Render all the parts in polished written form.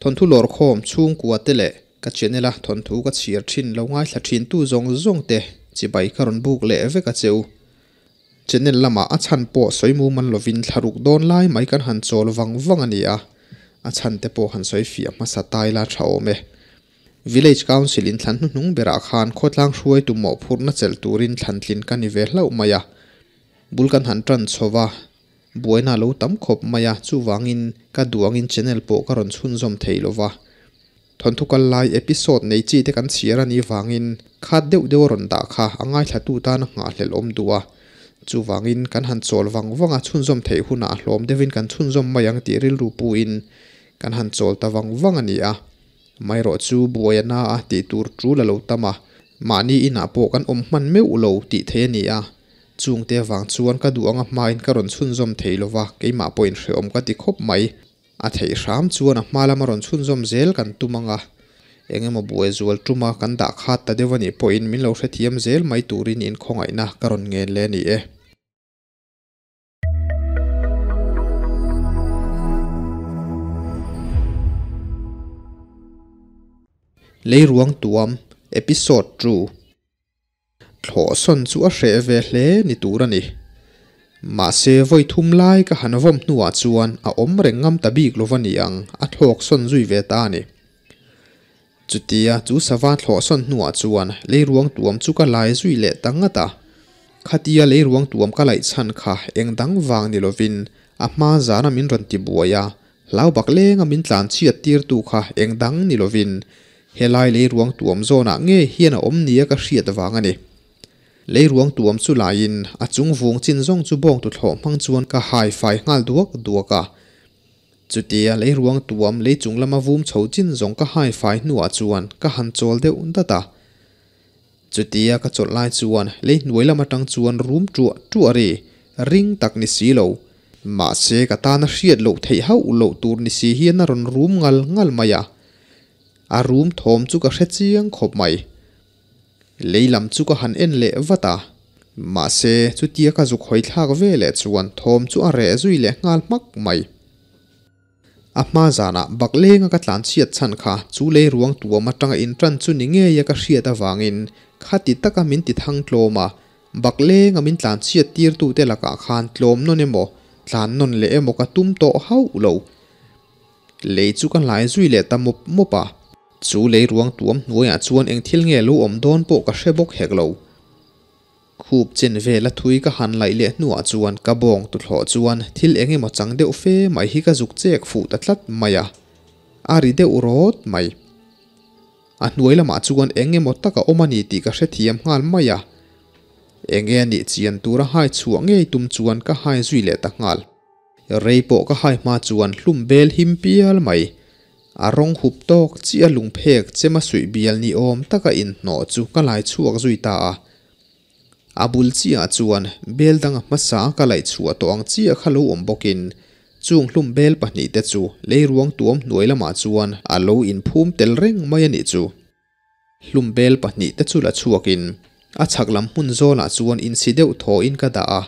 Thawnthu lawrkhawm chhungkua te leh ka channel a thawnthu ka chhiar thin lo ngaithla thin tu zawng zawng te chibai ka rawn buk leh vek a che u. Channel lamah a chhan pawh sawi mu man lovin thlaruk dawn lai mai kan han chawl vang vang a ni a, a chhan te pawh han sawi fiah hmasa tai la tha awm e. Village Council in thlan hnuhnung berah khan khawtlang hruaitu mawhphurhna chelh turin thlantlin ka ni ve hlauh mai a, bul kan han tan chho va, buaina a lo tam khawp mai a, chuvangin ka duangin channel pawh ka rawn chhunzawm thei lo va. Thawnthu kal lai episode nei chi te kan chhiar a nih vangin khat deuh deuh a rawn dah kha a ngaithlatu tan a nghahhlelh awm duh a, chuvangin kan han chawl vang vang a, chhunzawm theih hunah a hlawm deuhin kan chhunzawm mai ang tih rilru puin kan han chawl ta vang vang a ni a. Maherawh chu buai a na a tih tur tul a lo tam a, mahni inah pawh kan awm hman meuh lo tih theih a ni a, chungte avang chuan ka duh anga hmain ka rawn chhunzawm thei lo va, keimah pawhin hrehawm ka ti khawp mai. A theih hram chuan a hma lama rawn chhunzawm zel kan tum ang a, eng emaw buai zual tuma kan dah khat ta deuh a nih pawhin min lo hrethiam zel mai turin inkhawngaihna ka rawn ngen leh a ni e. Leiruang tuam Episode ii Thlawhsawn chu a hreh ve hle ni tur a ni. Mahse vawi thum lai ka han vawm hnuah chuan a awm reng ngam ta bik lova ni ang a thlawksawn zui ve ta a ni. Chutia chu sava thlawhsawn hnuah chuan leiruang tuam chu ka lai zui leh ta ngat a. Khatia leiruang tuam ka laih chhan kha eng dang vang ni lovin a hma zana min rawn ti buai a, hlau bak lenga min tlan chhiat tirtu kha eng dang ni lovin helai leiruang tuam zawnah nge hian a awm nia ka hriat vang a ni. Leiruang tuam chu laiin a chung vung chin zawng chu bawng tuthlawh hmang chuan ka hai fai nghal duak duak a. Chutia leiruang tuam lei chung lama vum chho chin zawng ka hai fai hnuah chuan ka han chawl deuh dat a. Chutia ka chawlh lai chuan lei hnuai lam atang chuan rum ṭuah ṭuah ri ring tak ni si lo. Mahse ka tana hriat loh theih hauh loh tur ni si hian a rawn rum ngal ngal mai a. A rum thawm chu ka hre chiang khawp mai. Lei lam chu ka han en leh vat a. Mahse chutia ka zuk hawi thlak ve leh chuan thawm chu a reh zui leh nghal hmak mai. A hma zanah baklenga ka tlan chhiat chhan kha chu lei ruang tuam atanga intan chu ni ngeia ka hriat avangin khati taka min ti thang tlawm a, baklenga min tlan chhiat tirtute lakah khan tlawm nawn emaw, tlan nawn leh emaw ka tum tawh hauh lo. Lei chu ka hlai zui leh ta mawp mawp a, chu lei ruang tuam hnuaiah chuan eng thil nge lo awm dawn pawh ka hre bawk hek lo. Khup chen vela thui ka han laih leh hnuah chuan ka bawng tuthlawh chuan thil eng emaw chang deuh fe mai hi ka zuk chek fuh ta tlat mai a, a ri deuh rawt mai. A hnuai lamah chuan eng emaw tak a awm a ni tih ka hrethiam nghal mai a, eng nge a nih chian tura hai chhuah ngei tum chuan ka hai zui leh ta nghal. Rei pawh ka hai hma chuan hlum bel him pial mai. A rawng hup tawk chiah lungphek chema suih bial ni awm taka inhnawh chu ka lai chhuak zui ta a. A bul chiahah chuan bel danga hmasa ka laih chhuah tawh ang chiah kha lo awm bawkin chung hlum bel pahnihte chu leiruang tuam hnuai lamah chuan a lo inphum tel reng mai a nih chu. Hlum bel pahnihte chu la chhuakin a chhak lam hmun zawlah chuan insi deuh thawhin ka dah a.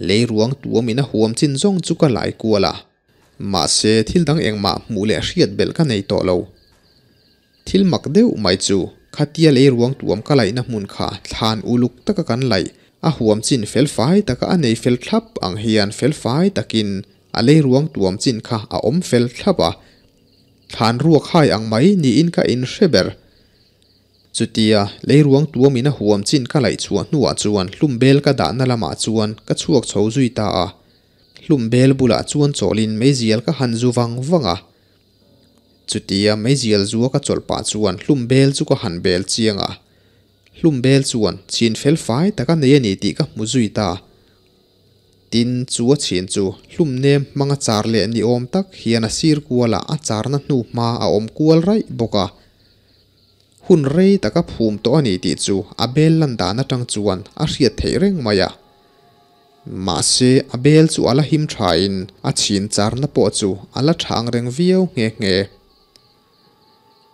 Leiruang tuamin a huam chin zawng chu ka lai kual a. Mahse thil dang engmah hmuh leh hriat belh ka nei tawh lo. Thil mak deuh mai chu khatia leiruang tuam ka laihna hmun kha thlan uluk taka kan laih a huam chin fel fai taka a nei fel thlap ang hian fel fai takin a leiruang tuam chin kha a awm fel thlap a, thlan ruak hai ang mai niin ka inhre ber. Chutia leiruang tuamin a huam chin ka laih chhuah hnuah chuan hlum bel ka dahna lamah chuan ka chhuak chho zui ta a, hlum bel bulah chuan chawlhin meizial ka han zu vang vang a. Chutia meizial zua ka chawlh pah chuan hlum bel chu ka han bel chiang a, hlum bel chuan chhin fel fai tak a nei a ni tih ka hmu zui ta. Tin, chu a chhin chu hlum nem hmanga char leh ni awm tak hian a sir kualah a charna hnu hma a awm kual raih bawk a. Hun rei taka phum tawh a ni tih chu a bel lan dan atang chuan a hriat theih reng mai a. Mahse, a bel chu a la him thain a chhin charna pawh chu a la tha ang reng viau nghe nghe.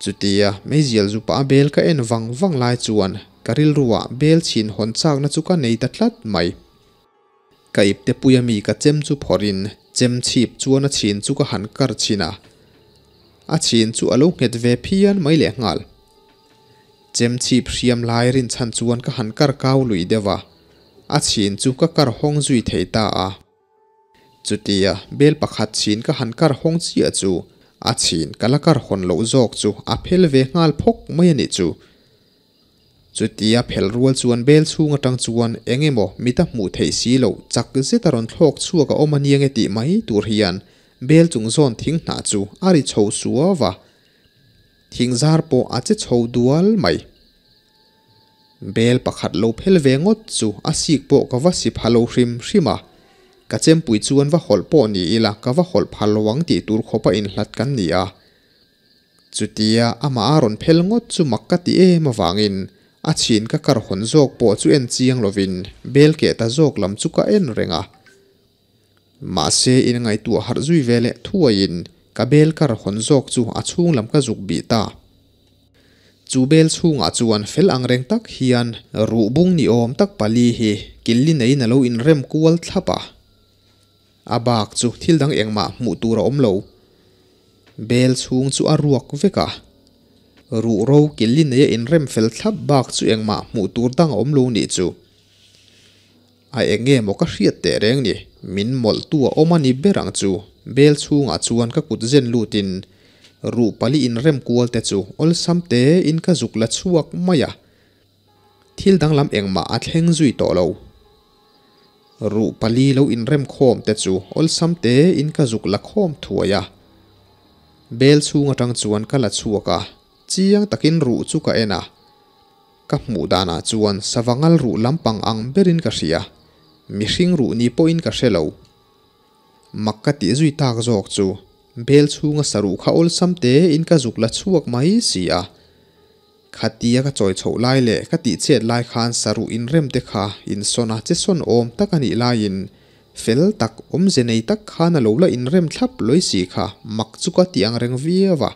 Chutia meizial zupa a bel ka en vang vang lai chuan ka rilruah bel chhin hawn chakna chu ka nei ta tlat mai. Ka ipte puia mi ka chem chu phawrhin chem chhip chuan a chhin chu ka han kar chhin a. A chhin chu a lo nghet ve phian mai lehnghal. Chem chhip hriam lai rinchhan chuan ka han kar kau lui deuh a, a chhin chu ka kar hawng zui thei ta a. Chutia bel pakhat chhin ka han kar hawng chiah chu a chhin ka la kar hawn loh zawk chu a phel ve nghal phawk mai a nih chu. Chutia phel rual chuan bel chhung atang chuan eng emaw mita hmuh theih si loh chak zet a rawn thlawk chhuak a awm a nia nge tih mai tur hian bel chung zawn thing hnah chu a ri chho suau va, thing zar pawh a che chho dual mai. Bel pakhat lo phel ve ngawt chu a sik pawh ka va si pha lo hrim hrim a, ka chempui chuan va hawlh pawh ni ila ka va hawlh pha lo ang tih tur khawpa inhlat kan ni a. Chutia amah a rawn phel ngawt chu mak ka ti em avangin a chhin ka kar hawn zawk pawh chu en chiang lovin bel keh ta zawk lam chu ka en reng a. Mahse inngaihtuah harh zui ve leh thuaiin ka bel kar hawn zawk chu a chhung lam ka zuk bih ta. Chu bel chhungah chuan fel ang reng tak hian ruh bung ni awm tak pali hi killi neiin a lo inrem kual thlap a. A bak chu thil dang engmah hmuh tur a awm lo. Bel chhung chu a ruak vek a. Ruh ro killi neia inrem fel thlap bak chu engmah hmuh tur dang a awm lo nih chu. A eng nge maw ka hriat teh reng ni, min mawlh tu a awm a ni ber ang chu, bel chhungah chuan ka kut zen lutin ruh pali inrem kual te chu awlsam tein ka zuk la chhuak mai a, thil danglam engmah a thleng zui tawh lo. Ruh pali lo inrem khawm te chu awlsam tein ka zuk la khawm thuai a, bel chhung atang chuan ka la chhuak a, chiang takin ruh chu ka en a. Ka hmuh danah chuan sava ngal ruh lampang ang berin ka hria, mihring ruh ni pawhin ka hre lo. Mak ka tih zui tak zawk chu bel chhunga saruh kha awlsam tein ka zuk la chhuak mai si a. Khatia ka chawi chhoh lai leh ka tih chet lai khan saruh inrem te kha insawn a che sawn awm tak a nih laiin fel tak awmze nei tak khan a lo la inrem thlap lawi si kha mak chu ka ti ang reng viau a.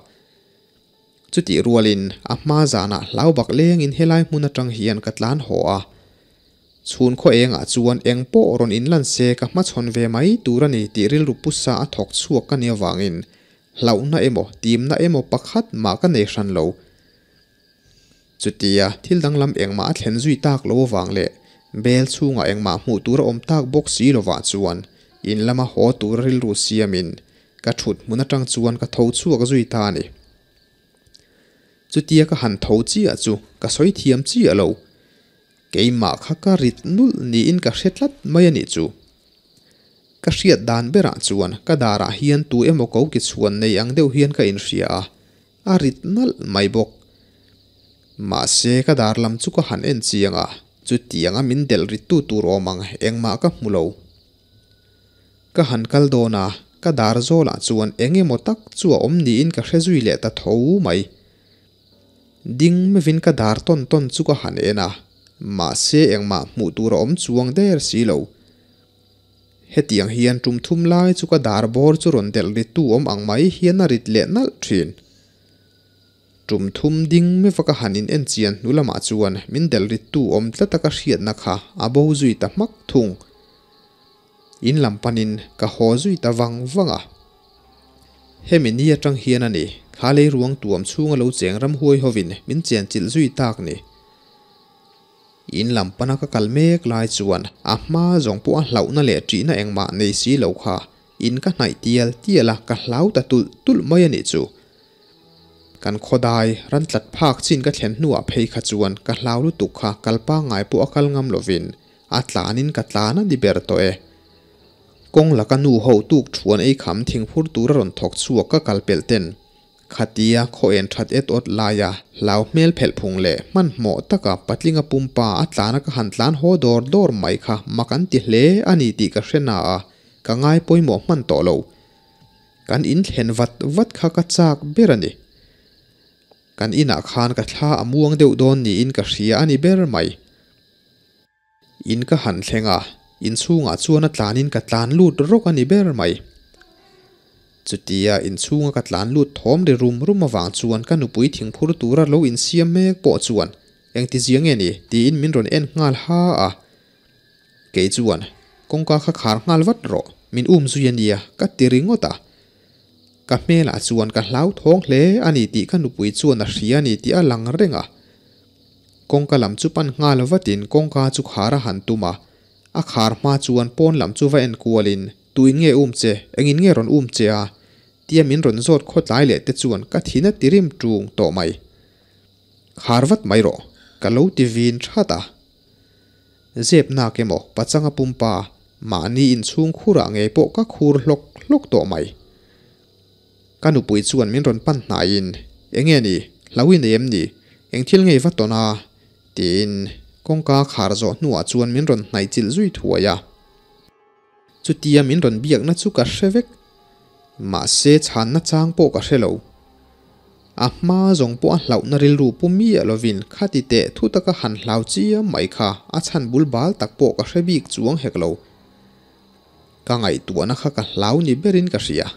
Chutih rualin a hma zanah hlau bak lengin helai hmun atang hian ka tlan haw a. Chhun khaw engah chuan eng pawh rawn inlan se ka hmachhawn ve mai tur a ni tih rilru pusa a thawk chhuak ka nih avangin hlauhna emaw timna emaw pakhat mah ka nei hran lo. Chutia thil danglam engmah a thlen zui tak lo avang leh bel chhungah engmah hmuh tur a awm tak bawk si lovah chuan in lama haw tur rilru siamin Ka thut hmun atang chuan ka tho chhuak zui ta a ni. Chutia ka han tho chiah chu ka sawi thiam chiah lo. Keimah kha ka rit nulh niin ka hre tlat mai a nih chu. Ka hriat dan berah chuan ka darah hian tu emaw ko ki chhuan nei ang deuh hian ka inhria a, a rit nalh mai bawk. Mahse ka dar lam chu ka han en chiang a, chutianga min delh rittu tur awm ang engmah ka hmu lo. Ka han kal dawn a, ka dar zawlah chuan eng emaw tak chu a awm niin ka hre zui leh ta tho mai. Ding mevin ka dar tawn tawn chu ka han en a, mahse engmah hmuh tur a awm chuang der si lo. Hetiang hian tum thum lai chu ka dar bawr chu rawn delh rittu awm ang mai hian a rit leh nalh thin. Tum thum ding meva ka han in en chian hnu lamah chuan min delh rittu awm tlata ka hriatna kha a bo zui ta hmak thung. In lam panin ka haw zui ta vang vang a. Hemi ni atang hian a ni, kha lei ruang tuam chhunga lo cheng ramhuai hovin min chen chilh zui tak ni. In lam pana ka kal mek lai chuan a hma zawng pawh a hlauhna leh ṭihna engmah nei si lo kha in ka hnaih tial tial a, ka hlau ta tulh tulh mai a nih chu. Kan khawdai ran tlat phak chin ka thlen hnuah phei kha chuan ka hlau lutuk kha kal pangngai pawh a kal ngam lovin A tlanin ka tlan a ni ber tawh e. Kawng laka nu ho tuk thuan ei kham thingphur tur a rawn thawk chhuak ka kal pelh ten. Khatia khaw en that et awt laia hlau hmel phelh phung leh hmanhmawh taka patlinga pumpa a tlana ka han tlan haw dawr dawr mai kha mak an ti hle a ni tih ka hre na a, ka ngai pawimawh hman tawh lo. Kan inthlen vat vat kha ka chak ber a ni. Kan inah khan ka thla a muang deuh dawn niin ka hria a ni ber mai. In ka han thleng a, inchhungah chuan a tlanin ka tlan lut rawk a ni ber mai. Chutia inchhunga ka tlan lut thawm ri rum rum avang chuan ka nupui thingphur tura lo insiam mek pawh chuan engti zia nge ni tiin min rawn en nghal ha a. Kei chuan kawngka kha khar nghal vat rawh, min um zui a nia ka ti ringawt a. Ka hmelah chuan ka hlauthawng hle a ni tih ka nupui chuan a hria a ni tih a lang reng a. Kawngka lam chu pan nghal vatin kawngka chu khar a han tum a, a khar hma chuan pawn lam chu va en kualin, Tuin nge um che? Engin nge rawn um che a? Tia min rawn zawt khawtlai leh te chuan ka thin a tirim ṭung tawh mai. Khar vat mai rawh, ka lo ti vin that a. Zep nak emaw pachanga pumpa mahni inchhung khurah ngei pawh ka khur hlawk hlawk tawh mai. Ka nupui chuan min rawn pan hnaiin, Enge ni? Hlau i nei em ni? Eng thil ngei va tawn a? tiin kawngka khar zawh hnuah chuan min rawn hnaih chilh zui thuai a. Chutia min rawn biakna chu ka hre vek. Mahse chhanna chang pawh ka hre lo. A hma zawng pawh a hlauhna rilru pu miah lovin khati teh thu taka han hlau chiam mai kha a chhan bul bal tak pawh ka hre bik chuang hek lo. Ka ngaihtuahna kha ka hlau ni berin ka hria.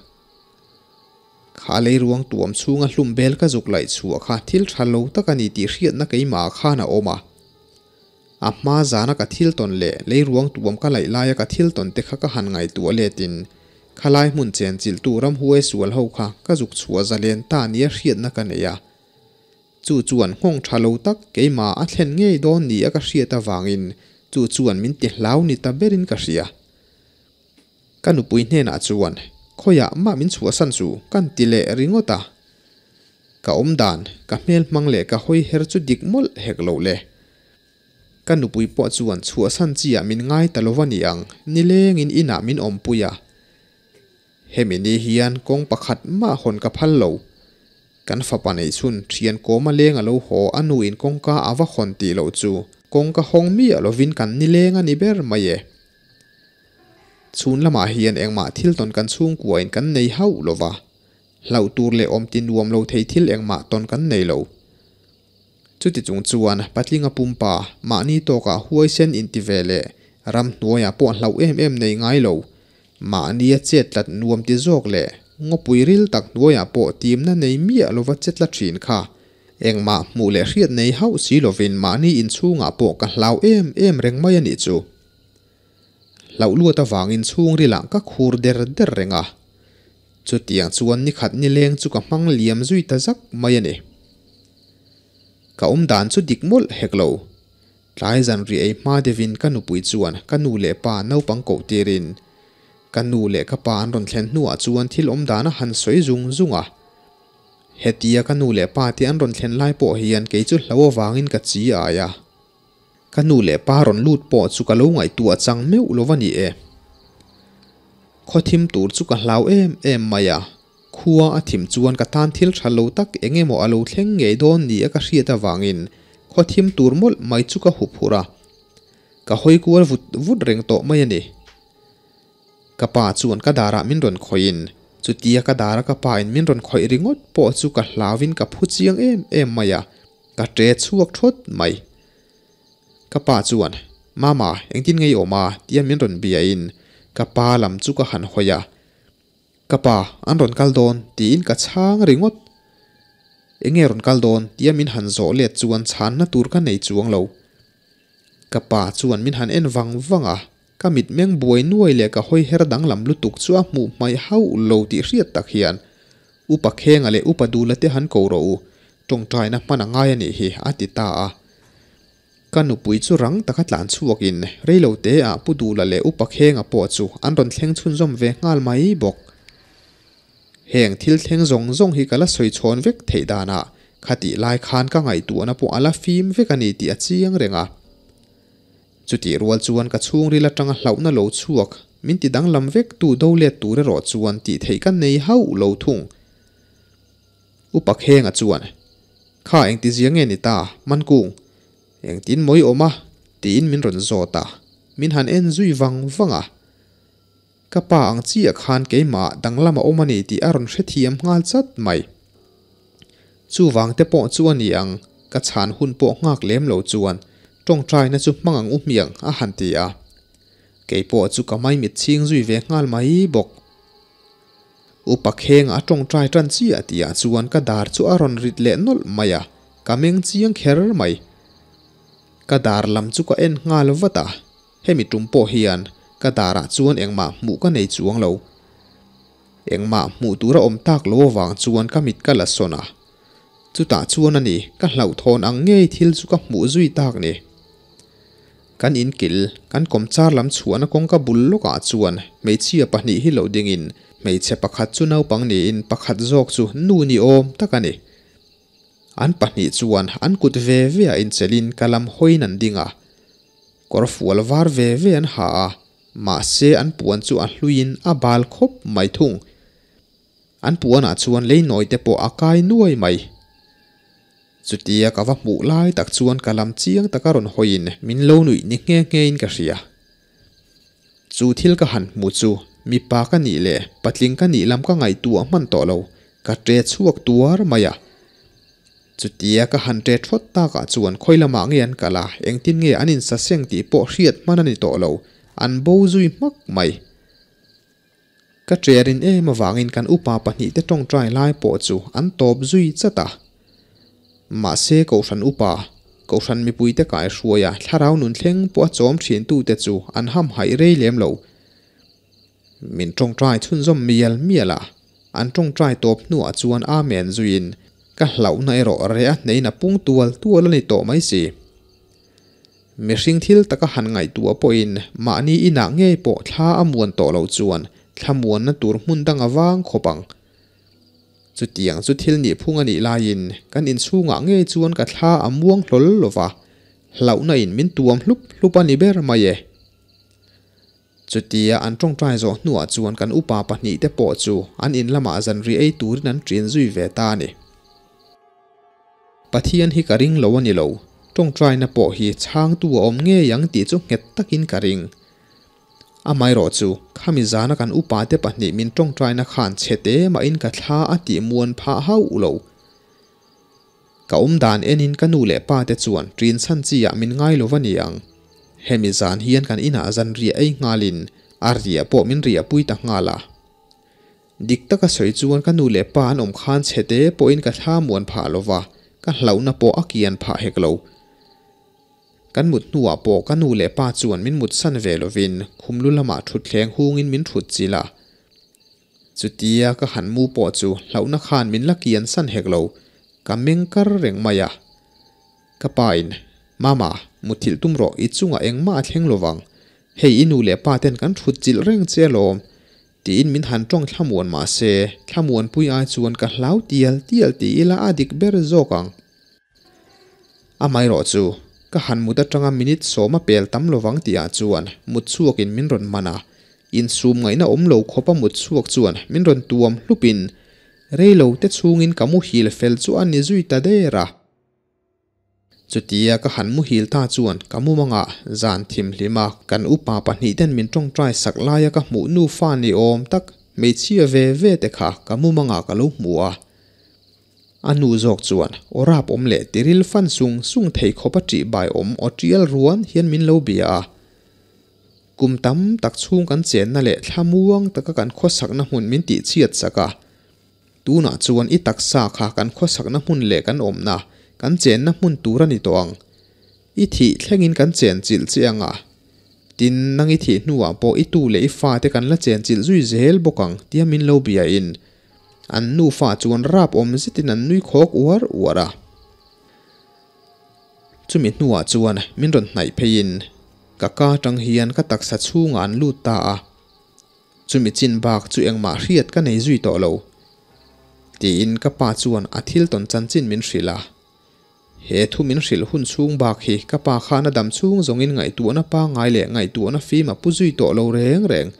Kha leiruang tuam chhunga hlum bel ka zuk laih chhuah kha thil tha lo tak a ni tih hriatna keimah khan a awm a. A hma zana ka thil tawn leh leiruang tuam ka laih laia ka thil tawn te kha ka han ngaihtuah letin khalai hmun chenchilhtu ramhuai sual ho kha ka zuk chhuah zalen ta nia hriatna ka nei a. Chu chuan nghawng tha lo tak keimah a thlen ngei dawn nia ka hriat avangin chu chuan min ti hlau ni ta berin ka hria. Ka nupui hnenah chuan, Khawiah mah min chhuahsan chu kan ti leh ringawt a. Ka awm dan, ka hmel hmang leh ka hawi her chu dik mawlh hek lo le. Ka nupui pawh chuan chhuahsan chi ah min ngai ta lo va ni ang, nilengin inah min awmpui a. Hemi ni hian kawng pakhat mah hawn ka phal lo. Kan fapa neih chhun thian kawma leng a lo haw a nu in kawngka a va hawn tih loh chu kawngka hawng miah lovin kan nileng a ni ber mai e. Chhun lamah hian engmah thil tawn kan chhungkuain kan nei hauh lo va, hlauh tur leh awm ti nuam lo thei thil engmah tawn kan nei lo. Chuti chung chuan patlinga pumpa mahni tawkah huaisen inti ve leh ramhnuaiah pawh hlauh em em nei ngai lo, mahnia chet tlat nuam ti zawk leh ngawpui ril tak hnuaiah pawh timna nei miah lova che tla thin kha engmah hmuh leh hriat nei hauh si lovin mahni inchhungah pawh ka hlau em em reng mai a nih chu. Hlauh luat avangin chhungrilah ka khur der der reng a. Chutiang chuan nikhat nileng chu ka hmang liam zui ta zak mai a ni. Ka awm dan chu dik mawlh hek lo. Tlai zan ri ei hma deuhin ka nupui chuan ka nu leh pa naupang koh tirin ka nu leh ka pa an rawn thlen hnuah chuan thil awm dan a han sawi zung zung a. Hetia ka nu leh pa te an rawn thlen lai pawh hian kei chu hlo avangin ka chi ai a. Ka nu leh pa rawn lut pawh chu ka lo ngaihtuah chang meuh lo va ni e. Khaw thim tur chu ka hlau em em mai a, khua a thim chuan ka tan thil tha lo tak eng emaw a lo thleng ngei dawn ni a ka hriat avangin khaw thim tur mawlh mai chu ka hup hurh a. Ka hawi kual vut vut reng tawh mai a ni. Ka pa chuan ka darah min rawn khawihin chutia ka dara ka pa in min rawn khawih ringawt pawh chu ka hlauin ka phu chiang em em mai a. Ka ṭe chhuak ṭhawt mai. Ka pa chuan, Mama, engtin nge i awm a? tia min rawn biain ka pa lam chu ka han hawi a. Ka pa, an rawn kal dawn, tiin ka chhang ringawt. Enge rawn kal dawn? tia min han zawh let chuan chhanna tur ka nei chuang lo. Ka pa chuan min han en vang vang a, ka mitmeng buai nuai leh ka hawi her danglam lutuk chu a hmuh hmaih hauh lo tih hriat tak hian Upa Khenga leh Upa Dula te han ko rawh u, tawngtaina hman a ngai a nih hi, a ti ta a. Ka nupui chu rang taka tlan chhuakin reilo te ah Pu Dula leh Upa Khenga pawh chu an rawn thleng chhunzawm ve nghal mai bawk. Heng thil thleng zawng zawng hi ka la sawi chhawn vek theih danah khatih lai khan ka ngaihtuahna pawh a la fim vek a ni tih a chiang reng a. Chutih rual chuan ka chhungril atanga hlauhna lo chhuak min ti danglam vek tu do let tur erawh chuan tih theih ka nei hauh lo thung. Upa Khenga chuan, Kha engtizia nge ni ta, Mankung? Engtin mawi awm a? tiin min rawn zawt a, min han en zui vang vang a. Ka pa ang chiah khan keimah danglam a awm a ni tih a rawn hrethiam nghal chat mai. Chuvang te pawh chu a ni ang, ka chhan hun pawh nghak lem lo chuan tawngtaina chu hmang ang u hmiang a han ti a. Kei pawh chu ka maimit chhing zui ve nghal mai bawk. Upa Khenga a tawngtai tan chiah tihah chuan ka dar chu a rawn rit leh nawlh mai a, ka meng chiang kher mai. Ka dar lam chu ka en nghal vat a. Hemi tum pawh hian ka darah chuan engmah hmuh ka nei chuang lo. Engmah hmuh tur a awm tak lo avang chuan ka mit ka la sawn a. Chutah chuan a ni, ka hlauhthawn ang ngei thil chu ka hmuh zui tak ni. Kan inkil, kan kawmchar lam chhuahna kawngka bul lawkah chuan hmeichhia pahnih hi lo dingin hmeichhe pakhat chu naupang niin pakhat zawk chu nu ni awm tak a ni. An pahnih chuan an kut ve ve ah inchelin ka lam hawiin an ding a. Kawr fual var ve ve an ha a, mahse an puan chu a hluiin a bal khawp mai thung. An puanah chuan lei nawi te pawh a kai nuai mai. Chutia ka va hmuh lai tak chuan ka lam chiang taka rawn hawiin min lo nuih ni nghe nghe in ka hria. Chu thil ka han hmu chu mipa ka nih leh patling ka nih lam ka ngaihtuah hman tawh lo, ka ṭe chhuak tuar mai a. Chutia ka han ṭe thawt takah chuan khawi lamah nge an kal a, engtin nge an insaseng tih pawh hriat hman a ni tawh lo, an bo zui hmak mai. Ka ṭerin em avangin kan upa pahnihte ṭawngṭai lai pawh chu an tawp zui chat a. Mahse Kohhran upa, Kohhran mipuite kaihruaia thlarau nun thleng pawh a chawm ṭhintute chu an hamhaih rei lem lo. Min ṭawngṭai chhunzawm mial mial a, an ṭawngṭai tawp hnuah chuan Amen zuiin ka hlauhna erawh reh a hneiin a pung tual tual a ni tawh mai si. Mihring thil taka han ngaihtuah pawhin mahni inah ngei pawh thla a muan tawh loh chuan thlamuanna tur hmun dang a vang khawp ang. Chutiang chu thil nihphung a nih laiin kan inchhungah ngei chuan ka thla a muang hlawl lo va, hlauhna in min tuam hlup hlup a ni ber mai e. Chutia an tawngtai zawh hnuah chuan kan upa pahnihte pawh chu an in lamah zanri ei turin an ṭin zui ve ta a ni. Pathian hi ka ring lo a ni lo, tawngtaina pawh hi chhangtu a awm ngei ang tih chu nghet takin ka ring. Amaherawh chu, khami zana kan upate pahnih min tawngtaina khan chhe te mahin ka thla a tih muan phah hauh lo. Ka awm dan enin ka nu leh pa te chuan ṭin chhan chi ah min ngai lo va ni ang. Hemi zan hian kan inah zan riah ei nghalin a riah pawh min riahpui ta nghal a. Dik taka sawi chuan ka nu leh pa an awm khan chhe te pawhin ka thla muan phah lo va, ka hlauhna pawh a kian phah hek lo. Kan mut hnuah pawh ka nu leh pa chuan min mutsan ve lovin khum lu lamah thutthleng hungin min thut chilh a. Chutia ka han mu pawh chu hlauhna khan min la kian san hek lo, ka meng kar reng mai a. Ka pa in, Mama, muthilh tum rawh, i chungah engmah a thleng lovang. Hei i nu leh pa ten kan thut chilh reng che alawm. Tiin min han tawng thlamuan mah se, thlamuanpui ai chuan ka hlau tial tial ti ila a dik ber zawk ang. Amaherawh chu, ka han mut atanga minute sawma pel tam lovang tihah chuan mut chhuakin min rawn man a, insum ngaihna awm lo khawpa mut chhuak chuan min rawn tuam hlupin reilo te chhungin ka muhil fel chu a ni zui ta der a. Chutia ka han muhil ta chuan ka mumangah zan thimhlim a, kan upa pahnih ten min tawngtai sak laia ka hmuh nufa ni awm tak hmeichhia ve ve te kha ka mumangah ka lo hmu a. A nu zawk chuan aw rap awm leh tiril fan sung sung thei khawp a ṭih bai awm aw ṭial ruan hian min lo bia a. Kum tam tak chhung kan chenna leh thlamuang taka kan khawsakna hmun min tihchhiat sak a. Tunah chuan i taksa kha kan khawsakna hmun leh kan awmna, kan chenna hmun tur a ni tawh ang. I thih thlengin kan chenchilh che ang a. Tin, nang i thih hnuah pawh i tu leh i fate kan la chenchilh zui zel bawk ang tia min lo biain an nufa chuan rap awm zetin an nui khawk uar uar a. Chumi hnuah chuan min rawn hnaih pheiin ka ka atang hian ka taksa chhungah an lut ta a. Chumi chin bak chu engmah hriat ka nei zui tawh lo, tiin ka pa chuan a thil tawn chanchin min hrilh a. He thu min hrilh hun chhung bak hi ka pa khan a dam chhung zawngin ngaihtuahna pangngai leh ngaihtuahna fim a pu zui tawh lo reng reng.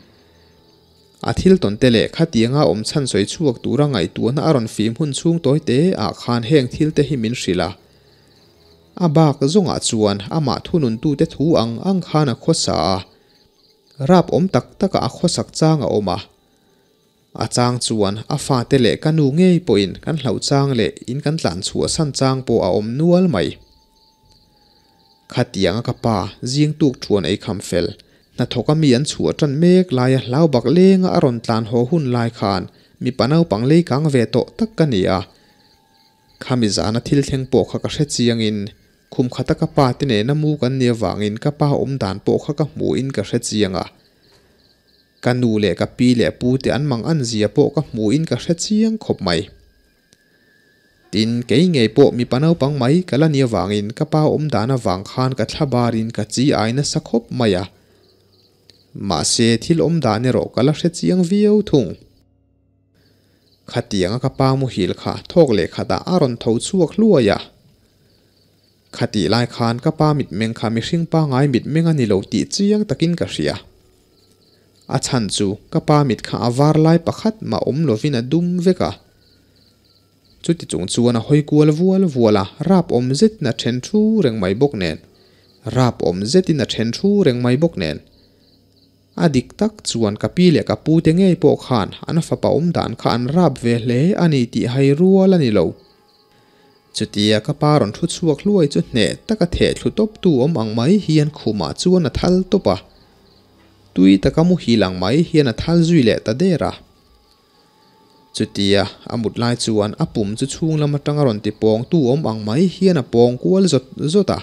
A thil tawn te leh khatianga awm chhan sawi chhuak tura ngaihtuahna a rawn fim hun chhung tawi te ah khan heng thil te hi min hrilh a. A bak zawngah chuan amah thununtute thu ang ang khan a khawsa a. Rap awm tak taka a khawsak chang a awm a. A chang chuan a fate leh ka nu ngei pawhin kan hlauh chang leh in kan tlan chhuahsan chang pawh a awm nual mai. Khatianga ka pa zing tuk thuan ei kham fel, hnathawka mi an chhuah tan mek laia hlau bak lenga a rawn tlan haw hun lai khan mipa naupang lei kang ve tawh tak ka ni a. Khami zana thil thleng pawh kha ka hre chiangin Khum khata ka pa te nena mu kan nih avangin ka pa awm dan pawh kha ka hmuhin ka hre chiang a. Ka nu leh ka pi leh pu te an mang an zia pawh ka hmuin ka hre chiang khawp mai. Tin, kei ngei pawh mipa naupang mai ka la ni avangin ka pa awm dan avang khan ka thla barin ka chi ai nasa khawp mai a. Mahse, thil awm dan erawh ka la hre chiang viau thung. Khatianga ka pa muhil kha thawk leh khatah a rawn tho chhuak hluai a. Khatih lai khan ka pa mitmeng kha mihring pangai mitmeng a ni lo tih chiang takin ka hria. A chhan chu ka pa mit kha a var lai pakhat mah awm lovin a dum vek a. Chuti chung chuan a hawi kual vual vual a, rap awm zetin a then thu reng mai bawk nen. Rap awm zetin a then thu reng mai bawk nen. A dik tak chuan ka pi leh ka pu te ngei pawh khan an fapa awm dan kha an rap ve hle a ni tih hai rual a ni lo. Chutia ka pa rawn thu chhuak hluai chu hneh taka theh thlu tawp tu awm ang mai hian khumah chuan a thal tawp a. Tui taka muhil ang mai hian a thal zui leh ta der a. Chutia a mut lai chuan a pum chu chhung lam atanga rawn ti pawng tu awm ang mai hian a pawng kual zawt zawt a.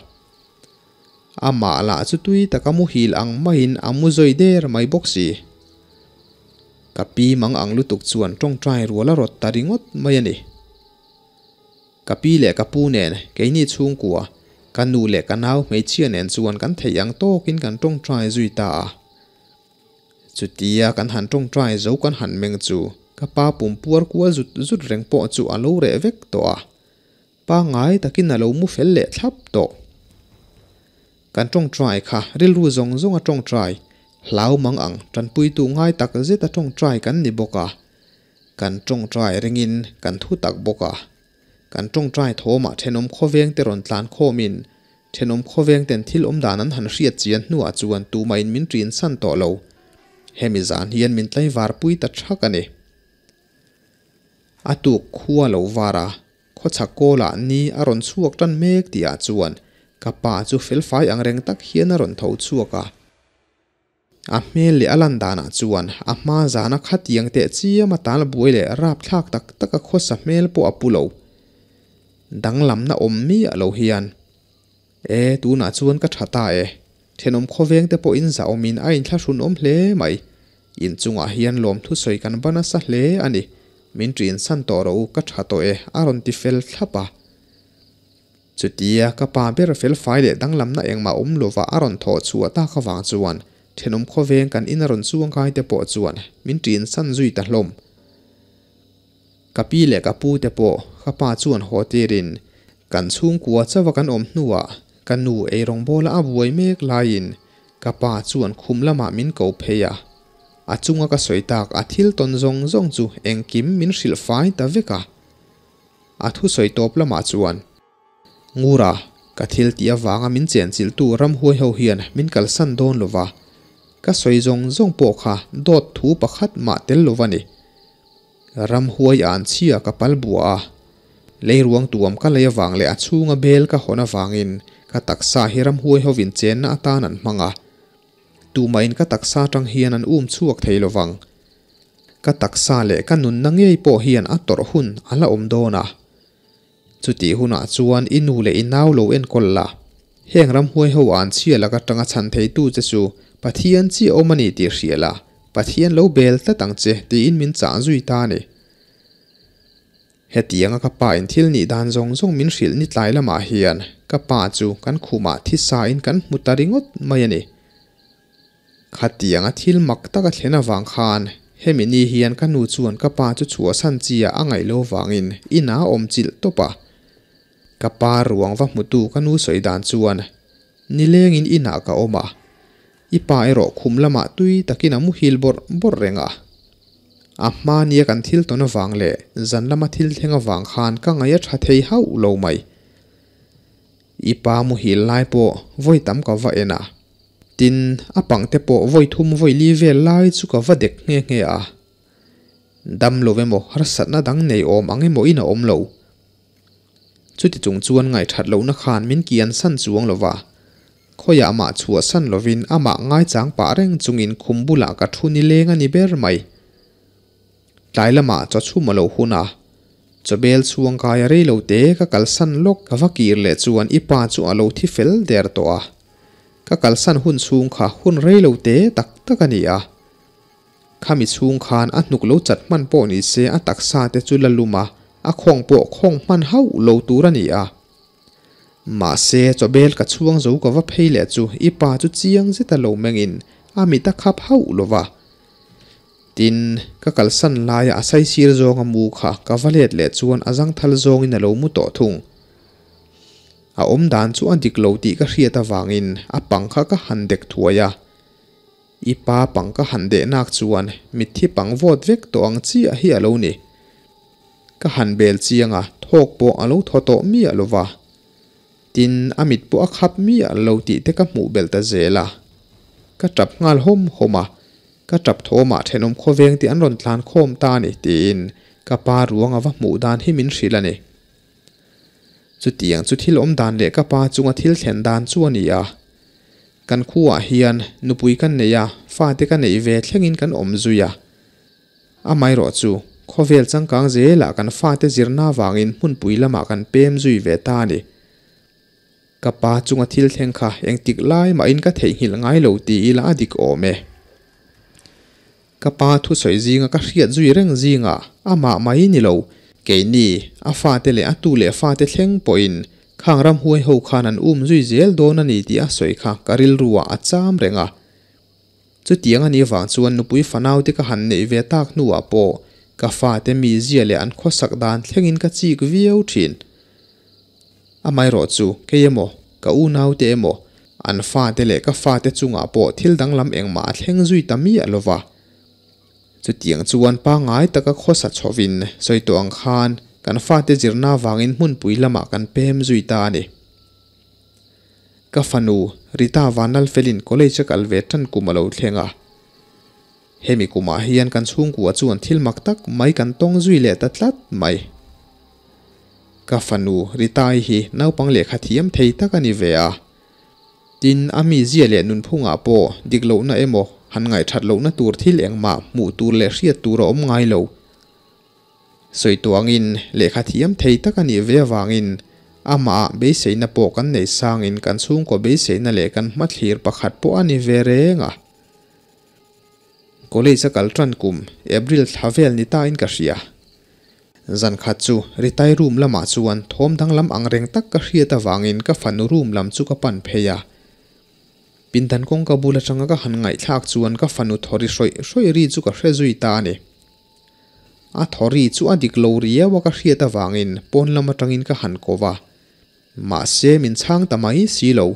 Amah lah chu tui taka muhil ang maiin a mu zawi der mai bawk si. Ka pi mang ang lutuk chuan tawngtai rual a rawt ta ringawt mai a ni. Ka pi leh ka pu nen keini chhungkua, ka nu leh ka nau hmeichhia nen chuan kan theih ang tawkin kan tawngtai zui ta a. Chutia kan han tawngtai zo kan han meng chu ka pa pum puar kual zut zut reng pawh chu a lo reh vek tawh a. Pangngai takin a lo mu fel leh thlap tawh. Kan tawngtai kha rilru zawng zawng a tawngtai, hlau mang ang tanpuitu ngai tak zet a tawngtai kan ni bawk a. Kan tawngtai ringin kan thu tak bawk a. Kan tawngtai thawmah thenawm khawveng te rawn tlan khawmin thenawm khawveng ten thil awm dan an han hriat chian hnuah chuan tumahin min ṭin san tawh lo. Hemi zan hian min tlaivar pui ta ṭhak a ni. A tuk khua lo var a, khawchhak kawlah ni a rawn chhuak tan mek tihah chuan ka pa chu felfai angreng tak hian a rawn tho chhuak a. A hmel leh a lan danah chuan a hma zana khatiang teh chiam a tal buai leh rapthlak tak tak a khawsa hmel pawh a pu lo. Danglamna awm miah lo hian, E, tunah chuan ka tha ta e. Thenawm khawveng te pawhin zahawmin a inthlahrun awm hle mai. Inchungah hian lawmthu sawi kan va nasa hle a ni. Min ṭin san tawh rawh u, ka ṭha tawh e, a rawn ti fel thlap a. Chutia ka pa ber felfai leh danglamna engmah awm lova a rawn thawh chhuah tak avang chuan thenawm khawveng kan in a rawn chuangkai te pawh chuan min ṭin san zui ta hlawm. Ka pi leh ka pu te pawh ka pa chuan haw tirin kan chhungkua chauha kan awm hnuah ka nu eirawng bawla a buai mek laiin ka pa chuan khum lamah min ko phei a. A chunga ka sawi tak a thil tawn zawng zawng chu engkim min hrilh fai ta vek a. A thusawi tawp lamah chuan, Ngura, ka thil tih avanga min chenchilhtu ramhuai ho hian min kalsan dawn lova, ka sawi zawng zawng pawh kha dawt thu pakhat mah tel lova ni. Ramhuai an chhia ka pal bua a, leiruang tuam ka lei avang leh a chhunga bel ka hawn avangin ka taksa hi ramhuai hovin chenna atan an hmang a, tumahin ka taksa atang hian an um chhuak thei lovang. Ka taksa leh ka nunna ngei pawh hian a tawrh hun a la awm dawn a. Chutih hunah chuan i nu leh i nau lo enkawl la. Heng ramhuai ho an chhia lak atanga chhan theitu che chu Pathian chiah awm a ni tih hria la, Pathian lo bel tlat ang che tiin min chah zui ta a ni. Hetianga ka pa in thil nih dan zawng zawng min hrilh ni tlai lamah hian ka pa chu kan khumah thisa in kan hmu ta ringawt mai a ni. Khatianga thil mak tak a thlen avang khan hemi ni hian ka nu chuan ka pa chu chhuahsan chi ah a ngaih lo vangin inah a awm chilh tawp a. Ka pa ruang va hmutu ka nu sawi dan chuan nilengin inah ka awm a, i pa erawh khum lamah tui takin a muhil bawrh bawrh reng a. A hma nia kan thil tawn avang leh zan lama thil thleng avang khan ka ngaih a tha thei hauh lo mai. I pa muhil lai pawh vawi tam ka va en a. Tin, a pang te pawh vawi thum vawi li vel lai chu ka va dek nghe nghe a. Dam lo emaw harsatna dang nei awm ang emaw in a awm lo. Chuti chung chuan ngaihthat lohna khan min kian san chuang lo va. Khawiah mah chhuah san lovin amah ngaichang pah reng chungin khum bulah ka thu nileng a ni ber mai. Tlai lamah chaw chhum a lo hun a, chawbel chhuang kai a rei lo te ka kalsan lawk ka va kir leh chuan i pa chu a lo thi fel der tawh a. Ka kalsan hun chhung kha hun rei lo te tak tak a ni a. Khami chhung khan a hnuk lo chat hman pawh ni se a taksa te chu la lum a, a khawng pawh khawng hman hauh lo tur a ni a. Mahse chawbel ka chhuang zo ka va phei leh chu i pa chu chiang zeta lo mengin a mit a khap hauh lo va. Tin, ka kalsan laia a saisir zawnga mu kha ka va let leh chuan a zangthal zawngin a lo mu tawh thung. A awm dan chu a dik lo tih ka hriat avangin a pang kha ka han dek thuai a. I pa pang ka han deh nak chuan mitthi pang vawt vek tawh ang chiah hi a lo ni. Ka han bel chiang a, thawk pawh a lo thaw tawh miah lo va. Tin, a mit pawh a khap miah lo tih te ka hmuh belh ta zel a. Ka tap nghal hawm hawm a, ka tap thawmah thenawm khawveng te an rawn tlan khawm ta a ni tiin ka pa ruang a va hmuh dan hi min hrilh a ni. Chutiang chu thil awm dan leh ka pa chunga thil thlen dan chu a ni a. Kan khuaah hian nupui kan nei a, fate ka neih ve thlengin kan awm zui a. Amaherawh chu, khawvel changkang zelah kan fate zirna avangin hmunpui lamah kan pem zui ve ta a ni. Ka pa chunga thil thleng kha engtik lai mahin ka theihnghilh ngai lo ti ila a dik awm e. Ka pa thusawi zinga ka hriat zui reng zingah amah mai ni lo, keini, a fate leh a tu leh fate thleng pawhin khang ramhuai ho khan an um zui zel dawn a ni tih a sawi kha ka rilruah a cham reng a. Chutiang a nih vang chuan nupui fanaute ka han neih ve tak hnuah pawh ka fate mizia leh an khawsak dan thlengin ka chik viau thin. Amaherawh chu kei emaw, ka unaute emaw, an fate leh ka fate chungah pawh thil danglam engmah a thleng zui ta miah lo va. Chutiang chuan pangngai taka khawsa chhovin sawi tawh ang khan kan fate zirna vangin hmunpui lamah kan pem zui ta a ni. Ka fanu, Rita Vanlalfelin college a kal ve tan kum a lo thleng a. Hemi kumah hian kan chhungkua chuan thil mak tak mai kan tawng zui leh ta tlat mai. Ka fanu, Rita-i hi naupang lehkha thiam thei tak a ni ve a. Tin, a mizia leh nunphungah pawh dik lohna emaw han ngaihthat lohna tur thil engmah hmuh tur leh hriat tur a awm ngai lo. Sawi tuangin lehkha thiam thei tak a nih ve avangin amah beiseina pawh kan nei sangin kan chhungkaw beiseina leh kan hmathlir pakhat pawh a ni ve reng a. College a kal tan kum April thla vel ni tain ka hria. Zan khat chu Ritai room lamah chuan thawm danglam ang reng tak ka hriat avangin ka fanu room lam chu ka pan phei a. Pindan kawngka bul atanga ka han ngaihthlak chuan ka fanu thawri hrawih hrawih ri chu ka hre zui ta a ni. A thawri chu a dik lo riau a ka hriat avangin pawn lam atangin ka han ko va, mahse min chhang ta mai si lo.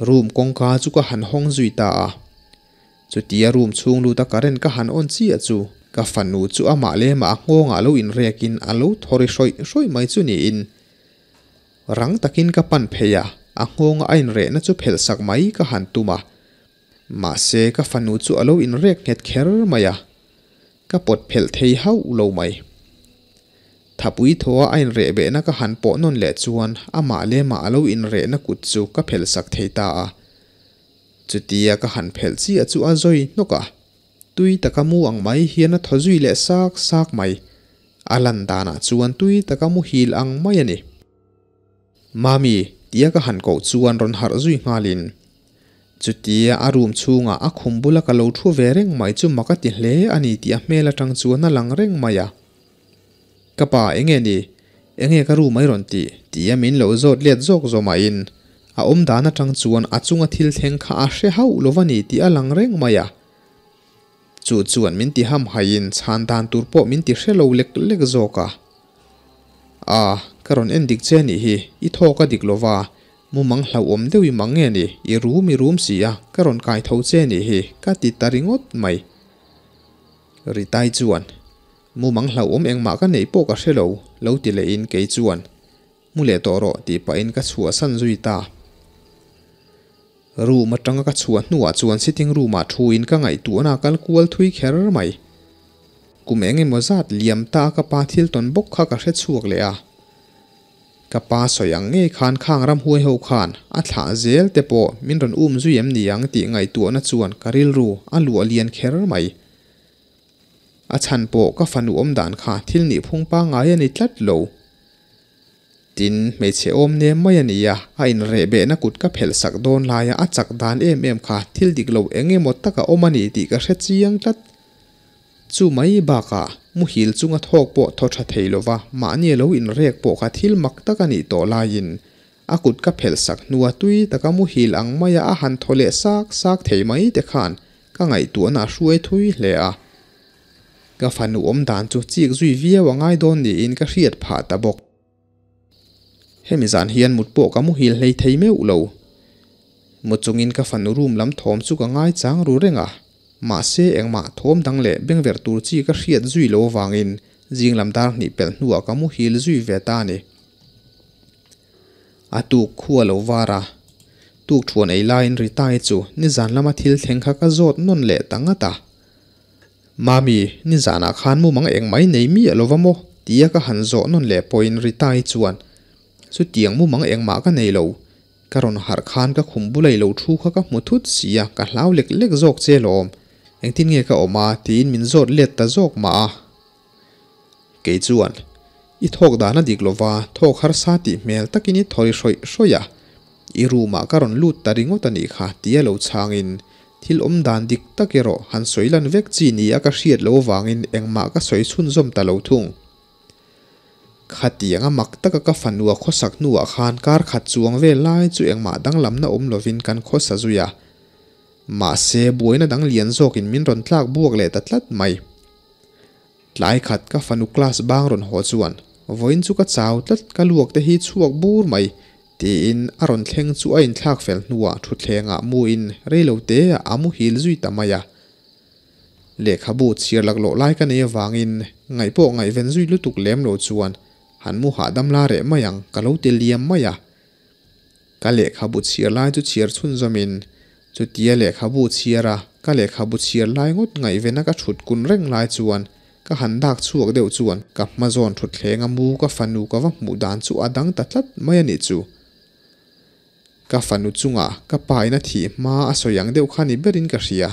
Room kawngka chu ka han hawng zui ta a. Chutia room chhung luta current ka han on chiah chu ka fanu chu amah lemah a nghawngah lo inrekin a lo thawri hrawih hrawih mai chu niin rang takin ka pan phei a, a nghawnga a inrehna chu phelhsak mai ka han tum a. Mahse, ka fanu chu a lo inrek nghet kher mai a, ka pawt phelh thei hauh lo mai. Thapui thaw a a inreh behna ka han pawh nawn leh chuan amah lemah a lo inrehna kut chu ka phelh sak thei ta a. Chutia ka han phelh chiah chu a zawi hnawk a, tui taka mu ang mai hian a thaw zui leh sak sak mai. A lan danah chuan tui taka muhil ang mai a ni. Mami, tia ka han koh chuan rawn harh zui nghalin, chutia a room chhungah a khum bula ka lo thu ve reng mai chu mak a ti hle a ni tih a hmel atang chuan a lang reng mai a. Ka pa, enge ni? Enge ka room ai rawn tih? Tia min lo zawt let zawk zawmahin a awm dan atang chuan a chunga thil thleng kha a hre hauh lo va ni tih a lang reng mai a. Chu chuan min ti hamhaiin chhan dan tur pawh min ti hre lo lek lek zawk a. A, ka rawn en dik che anih hi, i thawk a dik lova, mumang hlauhawm deuh i mang nge ni, i rum i rum si a, ka rawn kai tho che anih hi, ka ti ta ringawt mai. Ritai chuan, Mumang hlauhawm engmah ka neih pawh ka hre lo, lo ti lehin kei chuan, Mu leh tawh rawh tih pahin ka chhuahsan zui ta. Room atanga ka chhuah hnuah chuan sitting room ah thuin ka ngaihtuahna a kal kual thui kher mai. Kum eng emaw zat liam ta a ka pa thil tawn bawk kha ka hre chhuak leh a. Ka pa sawi ang ngei khan khang ramhuai ho khan a thlah zel te pawh min rawn um zui em ni ang tih ngaihtuahna chuan ka rilru a luah lian kher mai. A chhan pawh ka fanu awm dan kha thil nihphung pangngai a ni tlat lo. Tin, hmeichhe awm nem mai a ni a, a inrehbehna kut ka phelh sak dawn laia a chak dan em em kha thil dik lo eng emaw taka awm a ni tih ka hre chiang tlat. Chu mai bakah muhil chunga thawk pawh thaw tha thei lova mahni a lo inrek pawh kha thil mak tak a nih tawh laiin a kut ka phelh sak hnua tui taka muhil ang maia a han thaw leh sak sak thei mai te khan ka ngaihtuahna a hruai thui hle a. Ka fanu awm dan chu chik zui viau a ngai dawn niin ka hriat phah ta bawk. Hemi zan hian mut pawh ka muhil hlei thei meuh lo. Mu chungin ka fanu room lam thawm chu ka ngai chang ru reng a, mahse engmah thawm dang leh bengverh tur chi ka hriat zui lo avangin zing lam dar hnih pelh hnuah ka muhil zui ve ta a ni. A tuk khu a lo var a, tuk thuan ei laiin Rita-i chu nizan lama thil thleng kha ka zawt nawn leh ta ngat a. Mami, nizanah khan mumang eng mai nei miah lo va maw? tia ka han zawh nawn leh pawhin Rita-i chuan, Chutiang mumang engmah ka nei lo. Ka rawn harh khan ka khum bula i lo thu kha ka hmu thut sia, ka hlau lek lek zawk che lawm. Engtin nge ka awm a? tiin min zawt let ta zawk mah a. Kei chuan, I thawk dan a dik lova, thawk harsa tih hmel takin i thawi hrawih hrawih a, i room ah ka rawn lut ta ringawt a nih kha tia lo chhangin thil awm dan dik tak erawh han sawi lan vek chi ni a ka hriat loh avangin engmah ka sawi chhunzawm ta lo thung. Khatianga mak taka ka fanua khawsak hnuah khan kar khat chuang vel lai chu engmah danglamna awm lovin kan khawsa zui a. Mahse buaina dang lian zawkin min rawn tlak buak leh ta tlat mai. Tlai khat ka fanu class bang rawn haw chuan, Vawiin chu ka chau tlat, ka luak te hi chhuak bur mai, tiin a rawn thleng chu a inthlak fel hnuah thutthlengah muin reilo te ah a muhil zui ta mai a. Lehkhabu chhiar laklawh lai ka nei avangin ngaih pawh ngaihven zui lutuk lem lo chuan han mu hahdam la reh mai ang ka lo ti liam mai a. Ka lehkhabu chhiar lai chu chhiar chhunzawmin chutia lehkhabu chhiar a ka lehkhabu chhiar lai ngawt ngaihvena ka thut kun reng lai chuan ka han dak chhuak deuh chuan ka hma zawn thutthleng a mu ka fanu ka va hmuh dan chu a dang ta tlat mai a nih chu. Ka fanu chungah ka pa in a thih hma a sawi ang deuh kha ni berin ka hria.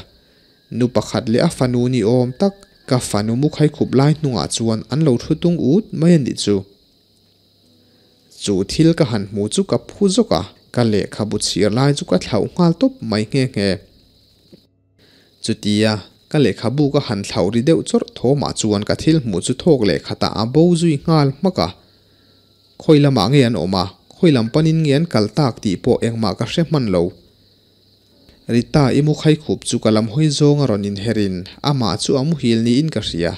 Nu pakhat leh a fanu ni awm tak ka fanu mu khaikhup lai hnungah chuan an lo thu tung ut mai a nih chu. Chu thil ka han hmu chu ka phu zawk a, ka lehkhabu chhiar lai chu ka thlauh nghal tawp mai nghe nghe. Chutia ka lehkhabu ka han thlauh ri deuh chawrh thawmah chuan ka thil hmuh chu thawk lehkhatah a bo zui nghal hmak a. Khawi lamah nge an awm a, khawi lam panin nge an kal tak tih pawh engmah ka hre hman lo. Rita i mu khaikhup chu ka lam hawi zawng a rawn inherin amah chu a muhil niin ka hria.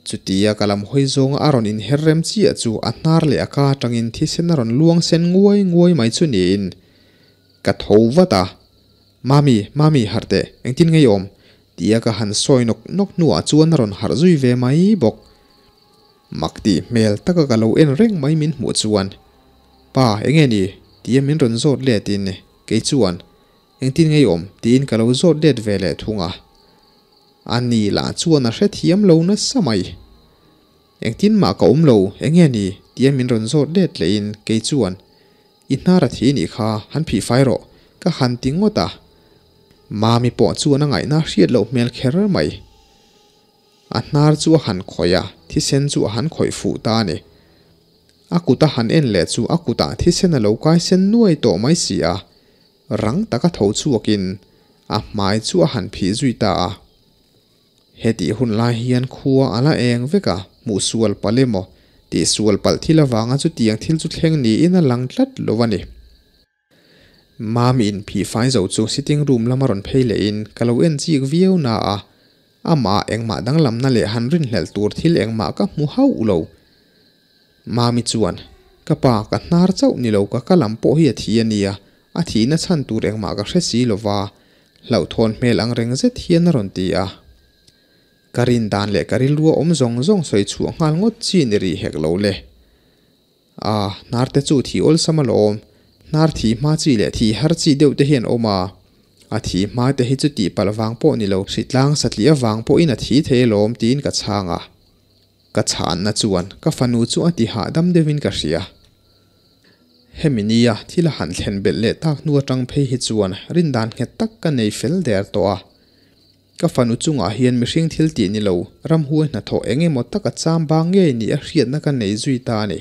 Chutia ka lam hawi zawnga a rawn inher rem chiah chu a hnar leh a ka atangin thisen a rawn luang sen nguai nguai mai chu niin ka tho vat a, Mami, Mami, harh teh, engtin ngei awm? tia ka han sawi nawk nawk hnuah chuan a rawn harh zui ve mai bawk. Mak tih hmel taka ka lo en reng mai min hmuh chuan, Pa, enge ni? tia min rawn zawt letin kei chuan, Engtin ngei awm? tiin ka lo zawt let ve leh thung a. A ni lah chuan a hrethiam lo nasa mai. Engtin mah ka awm lo, enge ni? tia min rawn zawt let lehin kei chuan, I hnar a thi nih kha, han phih fai rawh, ka han ti ngawt a. Mami pawh chuan a ngaihna hriat loh hmel kher mai. A hnar chu a han khawih a, thisen chu a han khawih fuh ta a ni. A kut a han en leh chu a kutah thisen a lo kai sen nuai tawh mai si a. Rang taka tho chhuakin a hmai chu a han phih zui ta a. Hetih hun lai hian khua a la eng vek a, hmuh sual palh emaw tih sual palh thil avanga chutiang thil chu thleng niin a lang tlat lo a ni. Mami inphih fai zo chu sitting room lama rawn phei lehin ka lo en chik viau na a, amah engmah danglamna leh han rinhlelh tur thil engmah ka hmu hauh lo. Mami chuan, Ka pa, ka hnar chauh ni lo ka ka lam pawh hi a thi a nia, a thihna chhan tur engmah ka hre si lo va, hlauhthawn hmel ang reng zet hian a rawn ti a. Ka rin dan leh ka rilru a awm zawng zawng sawi chhuah nghal ngawt chi ni rih hek lo le. A, hnar te chu thi awlsam alawm, hnar thi hma chi leh thi har chi deuh te hian awm a, a thi hma te hi chu tihpalh vang pawh ni lo, hritlang satliah vang pawhin a thi thei alawm tiin ka chhang a. Ka chhanna chuan ka fanu chu a ti hahdam deuhin ka hria. Hemi nia thil a han thlen belh leh tak hnu atang phei hi chuan rindan nghet tak ka nei fel der tawh a. Ka fanu chungah hian mihring thil tih ni lo, ramhuai hnathawh eng emaw taka cham bang ngei ni a hriatna ka nei zui ta a ni.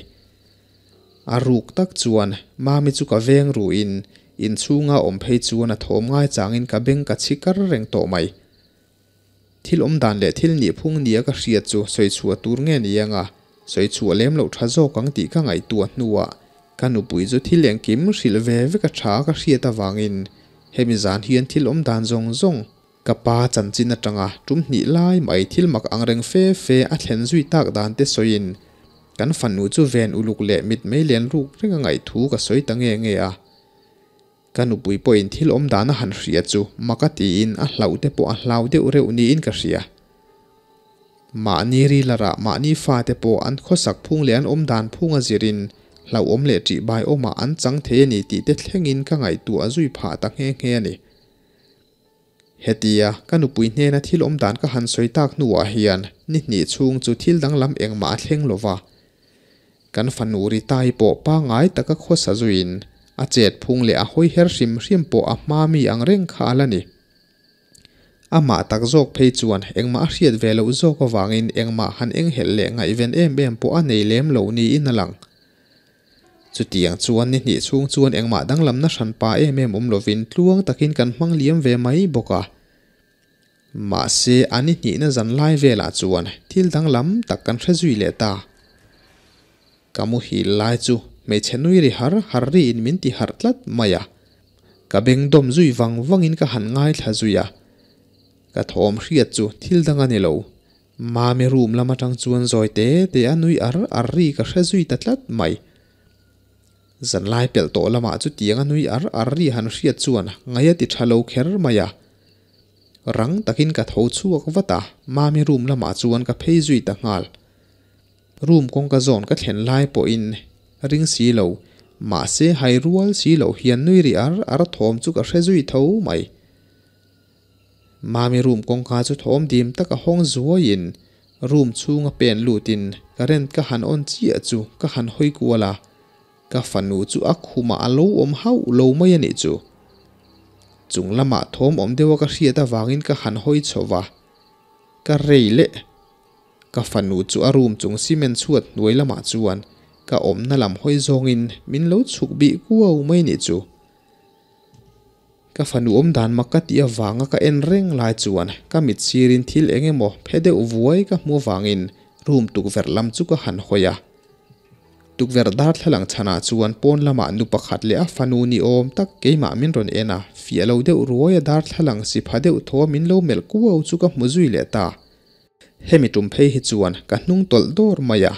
A ruk tak chuan Mami chu ka veng ruin inchhunga awm phei chuan a thawm ngai changin ka beng ka chhi kar reng tawh mai. Thil awm dan leh thil nih phung nia ka hriat chu sawi chhuah tur nge ni anga sawi chhuah lem loh tha zawk ang tih ka ngaihtuah hnuah ka nupui chu thil engkim hrilh ve vek a tha ka hriat avangin hemi zan hian thil awm dan zawng zawng ka pa chanchin atanga tum hnih lai mai thil mak angreng fe fe a thlen zui tak dan te sawiin kan fanu chu ven uluk leh mit mei len ruk reng a ngaih thu ka sawi ta nge nge a. Ka nupui pawhin thil awm dan a han hria chu mak a tiin a hlauh te pawh a hlau deuh reuh niin ka hria. Mahni rilarah mahni fate pawh an khawsak phung leh an awm dan phung a zirin hlauhawm leh ṭihbai awmah an chang thei a ni tih te thlengin ka ngaihtuah zui phah ta nghe nghe a ni. Hetia ka nupui hnena thil awm dan ka han sawi tak hnuah hian ni hnih chhung chu thil danglam engmah a thleng lo va. Kan fanu Ritai pawh pangngai taka khawsa zuiin a chet phung leh a hawi her hrim hrim pawh a hma mi ang reng kha a la ni. Amah tak zawk phei chuan engmah a hriat ve loh zawk avangin engmah han enghelh leh ngaihven em em pawh a nei lem lo niin a lang. Chutiang chuan ni hnih chhung chuan engmah danglamna hranpa em em awm lovin tluang takin kan hmang liam ve mai bawk a. Mahse a ni hnihna zan lai velah chuan thil danglam tak kan hre zui leh ta. Ka muhil lai chu hmeichhe nui ri har har riin min ti harh tlat mai a. Ka beng dawm zui vang vangin ka han ngaithla zui a. Ka thawm hriat chu thil dang a ni lo. Mami room lam atang chuan zawi te te a nui ar ar ri ka hre zui ta tlat mai. Zanlai pelh tawh lamah chutiang a nui ar ar ri han hriat chuan ngaih a ti tha lo kher mai a. Rang takin ka tho chhuak vat a, Mami room lamah chuan ka phei zui ta nghal. Room kawngka zawn ka thlen lai pawhin ring si lo, mahse hai rual si loh hian nui ri ar ar thawm chu ka hre zui tho mai. Mami room kawngka chu thawm dim tak a hawng zuaiin room chhunga pen lutin current ka han on chiah chu ka han hawi kual a, ka fanu chu a khumah a lo awm hauh lo mai a nih chu. Chung lamah thawm awm deuha ka hriat avangin ka han hawi chho va, ka rei leh. Ka fanu chu a room chung cement chhuat hnuai lamah chuan ka awmna lam hawi zawngin min lo chhuk bih kuau mai nih chu. Ka fanu awm dan mak ka tih avanga ka en reng lai chuan ka mit sirin thil eng emaw phe deuh vuai ka hmu avangin room tukverh lam chu ka han hawi a. Tukverh darthlalang chhanah chuan pawn lamah nu pakhat leh a fanu ni awm tak keimah min rawn en a, fiah lo deuh ruai a darthlalang si pha deuh thaw min lo melh kuau chu ka hmu zui leh ta. Hemi tum phei hi chuan ka hnung tawlh dawr mai a,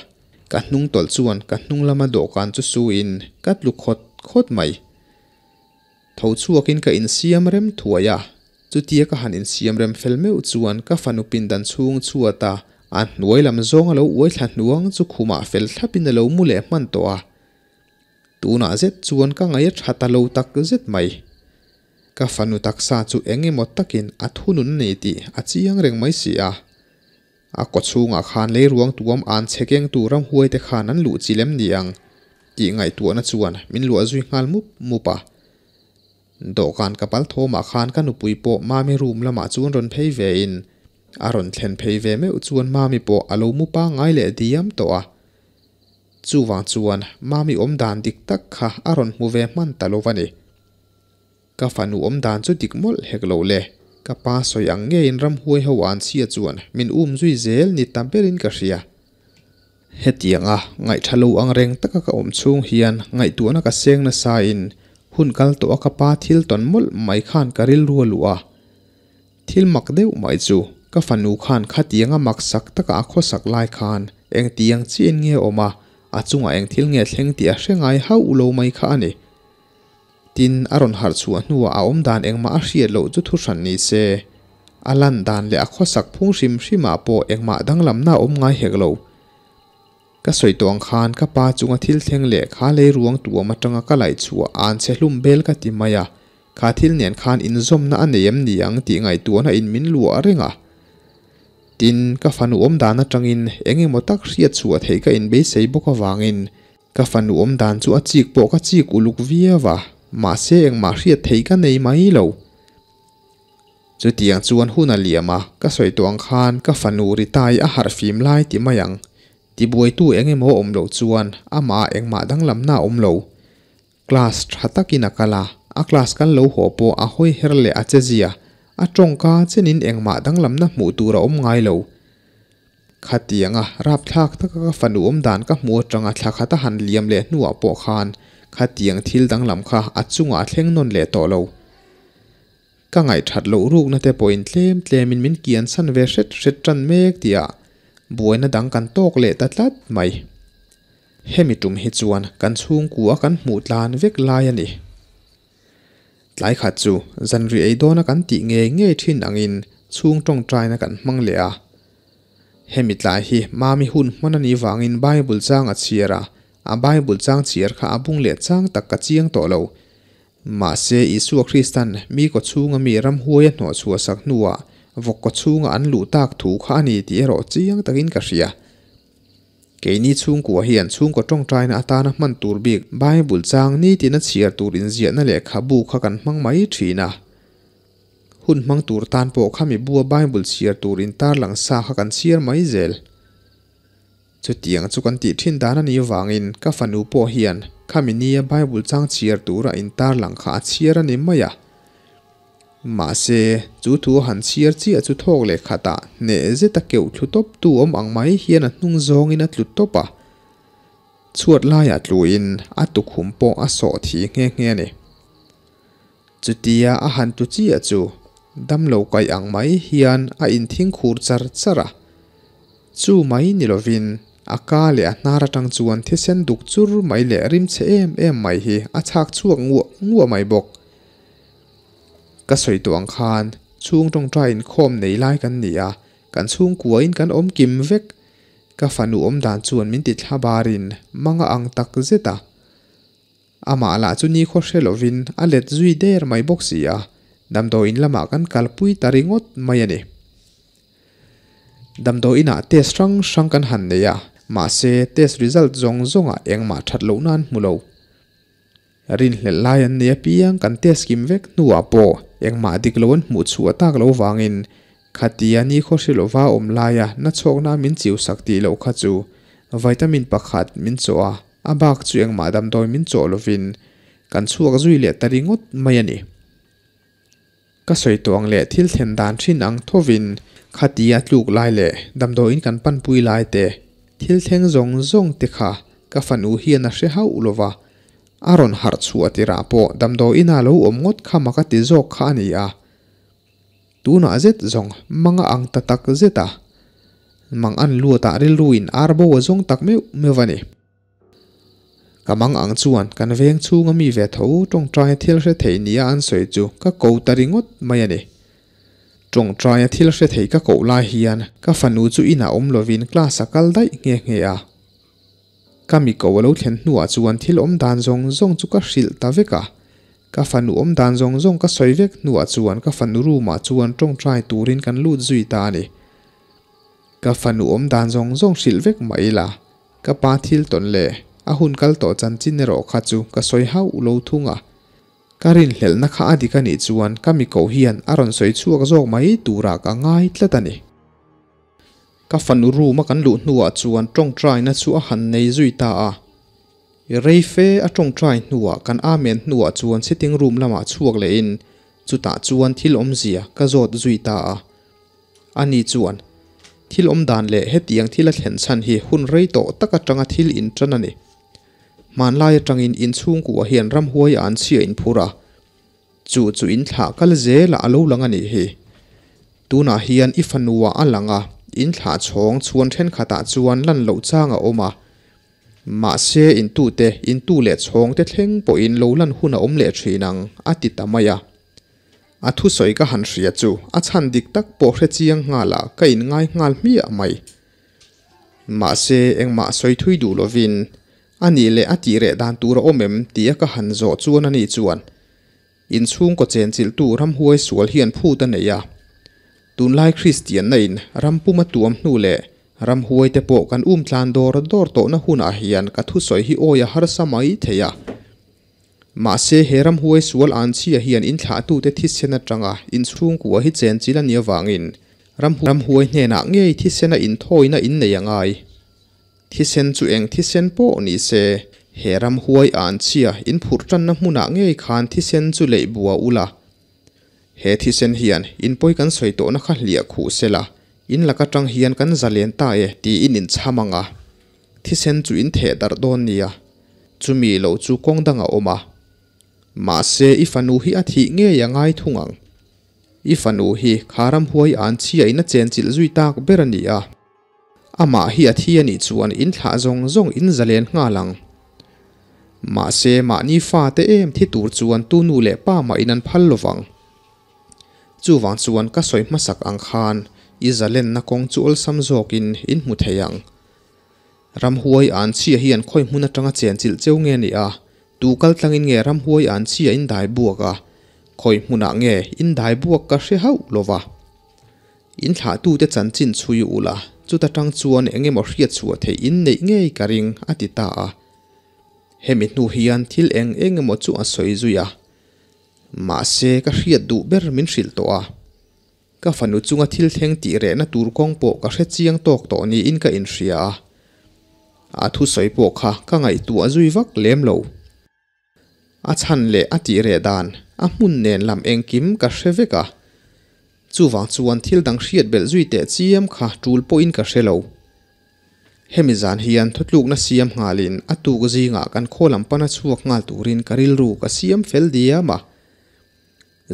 ka hnung tawlh chuan ka hnung lama dawhkan chu suin ka tlu khawt khawt mai. Tho chhuakin ka insiam rem thuai a, chutia ka han insiam rem fel meuh chuan ka fanu pindan chhung chhuat a, a hnuai lam zawng a lo uai thla hnuang chu khumah fel thlapin a lo mu leh hman tawh a. Tunah zet chuan ka ngaih a tha ta lo tak zet mai. Ka fanu taksa chu eng emaw takin a thunun a ni tih a chiang reng mai si a. A kawchhungah khan lei ruang tuam an che keng tu ramhuai te khan an luh chi lem ni ang tih ngaihtuahna chuan min luah zui nghal mup mup a. Dawhkan ka pal thawmah khan ka nupui pawh Mami room lamah chuan rawn phei ve in a rawn thlen phei ve meuh chuan Mami pawh a lo mu pangngai leh diam tawh a. Chuvang chuan Mami awmdan dik tak kha a rawn hmu ve hman ta lo va ni. Ka fanu awm dan chu dik mawlh hek lo le, ka pa sawi ang ngeiin ramhuai ho an chhia chuan min um zui zel ni ta berin ka hria. Hetianga ngaihtha lo ang reng taka ka awm chhung hian ngaihtuahna ka seng nasain hun kal tawh a ka pa thil tawn mawlh mai khan ka rilru a luh a. Thil mak deuh mai chu ka fanu khan khatianga mak sak taka a khawsak lai khan engtiang chiin nge awm a, a chungah eng thil nge thleng tih a hre ngai hauh lo mai kha a ni. Tin, a rawn harh chhuah hnuah a awm dan engmah a hriat loh chu thuhran ni se. A lan dan leh a khawsak phung hrim hrimah pawh engmah danglamna a awm ngai hek lo. Ka sawi tawh ang khan ka pa chunga thil thleng leh kha lei ruang tuam atanga ka laih chhuah an chhe hlum bel ka ti mai a, kha thil nen khan inzawmna a nei em ni ang tih ngaihtuahna in min luah reng a. Tin, ka fanu awm dan atangin eng emaw tak hriat chhuah theih ka inbeisei bawk avangin Ka fanu awm dan chu a chik pawh ka chik uluk viau a, mahse engmah hriat theih ka nei mai lo. Chutiang chuan hun a liam a, ka sawi tawh ang khan ka fanu ri tai a harh fim lai ti mai ang. Tibuaitu eng emaw awm loh chuan amah ah engmah danglamna a awm lo. Class tha takin a kal a, a class kal lo haw pawh a hawi her leh a che zia, a tawngka chenin engmah danglamna hmuh tur a awm ngai lo. Khatianga rapthlak taka ka fanu awm dan ka hmu atanga thla khat a han liam leh hnuah pawh khan khatiang thil danglam kha a chungah a thleng nawn leh tawh lo. Ka ngaihthat loh rukna te pawhin tlem tlemin min kian chhan ve hret hret tan mek tihah buaina dang kan tawk leh ta tlat mai. Hemi tum hi chuan kan chhungkua kan hmuh tlan vek lai a ni. Tlai khat chu zanri ei dawna kan tih ngei ngei thin angin chhung tawngtaina kan hmang leh a. Hemi tlai hi Mami hun hman a nih vangin Bible chang a chhiar a, a Bible chang chhiar kha a bung leh chang tak ka chiang tawh lo. Mahse, Isua Kristan mi kaw chhunga mi ramhuai a hnawhchhuah sak hnuah vawk kaw chhunga an luh tak thu kha a ni tih erawh chiang takin ka hria. Keini chhungkua hian chhungkaw tawngtaina atana hman tur bik Bible chang nitin a chhiar tur inziahna lehkhabu kha kan hmang mai thin a. Hun hmang tur tan pawh khami bua Bible chhiar tur intarlang sa kha kan chhiar mai zel. Chutiang chu kan tih thin dan a nih avangin ka fanu pawh hian khami nia Bible chang chhiar tura intarlang kha a chhiar a ni mai a. Mahse, chu thu a han chhiar chiah chu thawk leh khatah hneh zeta keuh thlu tawp tu awm ang mai hian a hnung zawngin a tlu tawp a. Chhuat laiah tluin a tukhum pawh a sawh thi nghe nghe a ni. Chutia a han tlu chiah chu damlo kaih ang mai hian a inthing khur char char a. Chu mai ni lovin a ka leh a hnar atang chuan thisen duk chur mai leh rimchhe em em mai hi a chhak chhuak nguah nguah mai bawk. Ka sawi tawh ang khan chhung tawngtai inkhawm nei lai kan ni a, kan chhungkuain kan awm kim vek. Ka fanu awm dan chuan min ti thla barin manga ang tak zet a. Amah lah chu nikhaw hre lovin a let zui der mai bawk si a, damdawiin lamah kan kalpui ta ringawt mai a ni. Damdawiinah test hrang hrang kan han nei a, mahse test result zawng zawngah engmah that lohna an hmu lo. Rinhlelh lai an nei apiang kan test kim vek hnuah pawh engmah dik lo an hmuh chhuah tak lo vangin khatia ni khawhri lova awm laia na chhawkna min chiu sak tih loh kha chu vitamin pakhat min chawh a, a bak chu engmah damdawi min chawh lovin kan chhuak zui leh ta ringawt mai a ni. Ka sawi tawh ang leh thil thlen dan thin ang thovin khatia tluk lai leh damdawiin kan panpui lai te, thil thleng zawng zawng te kha ka fanu hian a hre hauh lo va, a rawn harh chhuah tirah pawh damdawiin a lo awm ngawt kha mak a ti zawk kha a ni a. Tunah zet zawng manga ang ta tak zet a, mang an luatah rilruin arbo a zawng tak meuh meuh a ni. Ka mang ang chuan kan veng chhunga mi ve tho tawngtaia thil hre thei nia an sawi chu ka ko ta ringawt mai a ni. Tawngtaia thil hre thei ka koh lai hian ka fanu chu inah awm lovin class a kal daih nghe nghe a. Ka mi ko a lo thlen hnuah chuan thil awm dan zawng zawng chu ka hrilh ta vek a. Ka fanu awm dan zawng zawng ka sawi vek hnuah chuan ka fanu room ah chuan tawngtai turin kan lut zui ta a ni. Ka fanu awm dan zawng zawng hrilh vek mah ila Ka pa thil tawn leh a hun kal tawh chanchin erawh kha chu ka sawi hauh lo thung a. Ka rinhlelhna kha a dik a nih chuan ka mi koh hian a rawn sawi chhuak zawk mai turah ka ngai tlat a ni. Ka fanu room a kan luh hnuah chuan tawngtaina chu a han nei zui ta a. Rei fe a tawngtai hnuah kan amen hnuah chuan sitting room lamah chhuak lehin chutah chuan thil awmzia ka zawt zui ta a. Ani chuan, Thil awm dan leh hetiang thil a thlen chhan hi hun rei tawh tak atanga thil intan a ni. Hmanlai atangin inchhungkua hian ramhuai a an chhia inphur a, chu chu in thlah kal zelah a lo lang a nih hi. Tunah hian i fanua a lang a, in thlah chhawng chhuan thenkhatah chuan lan loh chang a awm a. Mahse intute, intu leh chhawngte thleng pawhin lo lan hun a awm leh thin ang, a ti ta mai a. A thusawi ka han hria chu a chhan dik tak pawh hre chiang nghal ah ka inngai nghal hmiah mai. Mahse engmah sawi thui duh lovin a nih leh a tih reh dan tur a awm em tia ka han zawh chuan ani chuan inchhungkaw chenchilhtu ramhuai sual hian phut a nei a. Tunlai Kristianna in ram pum a tuam hnu leh ramhuai te pawh kan um tlan dawr dawr tawhna hunah hian ka thusawi hi awi a harsa mai thei a. Mahse, he ramhuai sual anchhia hian inthlahtute thisen atanga inchhungkua hi chenchil a nih avangin ramhuai hnenah ngei thisena inthawina innei a ngai. Thisen chu eng thisen pawh ni se, he ramhuai anchhia in phurh tanna hmunah ngei khan thisen chu leih bua ula. He thisen hian in pawi kan sawi tawhna kha hliah khuh sela, in laka tang hian kan zalen ta e tiin in chham ang a, thisen chu in theh darh dawn nia. Chumi lo chu kawng dang a awm a. Mahse i fanu hi a thih ngei a ngai thung ang. I fanu hi kha ramhuai anchhia in a chenchilh zui tak ber a ni a. Amah hi a thi a nih chuan in thlah zawng zawng in zalen nghal ang. Mahse mahni fate em thi tur chuan tu nu leh pa mah in an phal lovang. Chuvang chuan ka sawi hmasak ang khan i zalenna kawng chu awlsam zawkin in hmu thei ang. Ramhuai anchhia hian khawi hmun atanga chenchilh cheu nge ni a, tu kal tlangin nge ramhuai anchhia in dai buak a, khawi hmunah nge in dai buak ka hre hauh lova. In thlahtute chanchin chhui ula, chuta tang chuan eng emaw hriat chhuah theih in neih ngei ka ring, a ti ta a. Hemi hnu hian thil eng eng emaw chu a sawi zui a. Mahse, ka hriat duh ber min hrilh tawh a. Ka fanu chunga thil thleng tih rehna tur kawng pawh ka hre chiang tawk tawh niin ka inhria a. A thusawi pawh kha ka ngaihtuah zui vak lem lo. A chhan leh a tih reh dan, a hmun nen lam engkim ka hre vek a. Chuvang chuan thil dang hriat belh zui teh chiam kha tul pawhin ka hre lo. Hemi zan hian thutlukna siam nghalin a tuk zingah kan khaw lam pana chhuak nghal turin ka rilru ka siam fel diam a.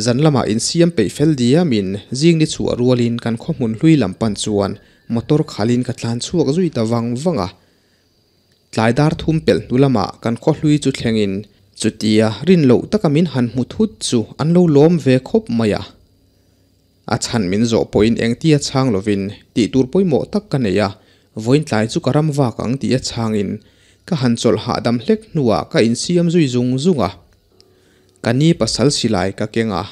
Zan lamah insiam peih fel diamin zing ni chhuah rualin kan khaw hmun hlui lam pan chuan motor khalin ka tlan chhuak zui ta vang vang a. Tlai dar thum pelh hnu lamah kan khaw hlui chu thlengin chutia rin loh taka min han hmu thut chu an lo lawm ve khawp mai a. A chhan min zawh pawhin engtia chhang lovin tih tur pawimawh tak ka nei a, vawiin tlai chu ka ram vak ang tia chhangin ka han chawlh hahdam hlek hnuah ka insiam zui zung zung a. Ka ni pasal silai ka keng a.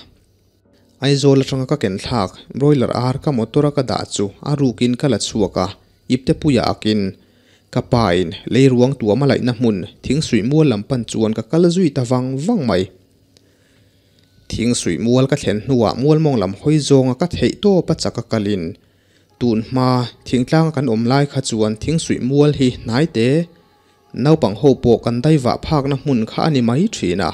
Aizawl atanga ka ken thlak broiler ar ka motor a ka dah chu a rukin ka la chhuak a, ipte puia akin ka pa in lei ruang tuam a laihna hmun thingsuih mual lam pan chuan ka kal zui ta vang vang mai. Thingsuih mual ka thlen hnuah mual mawng lam hawi zawnga ka theih tawp a chak a kalin tun hma thingtlanga kan awm lai kha chuan thingsuih mual hi hnai te Naupang ho pawh kan daivah phakna hmun kha a ni mai thin a.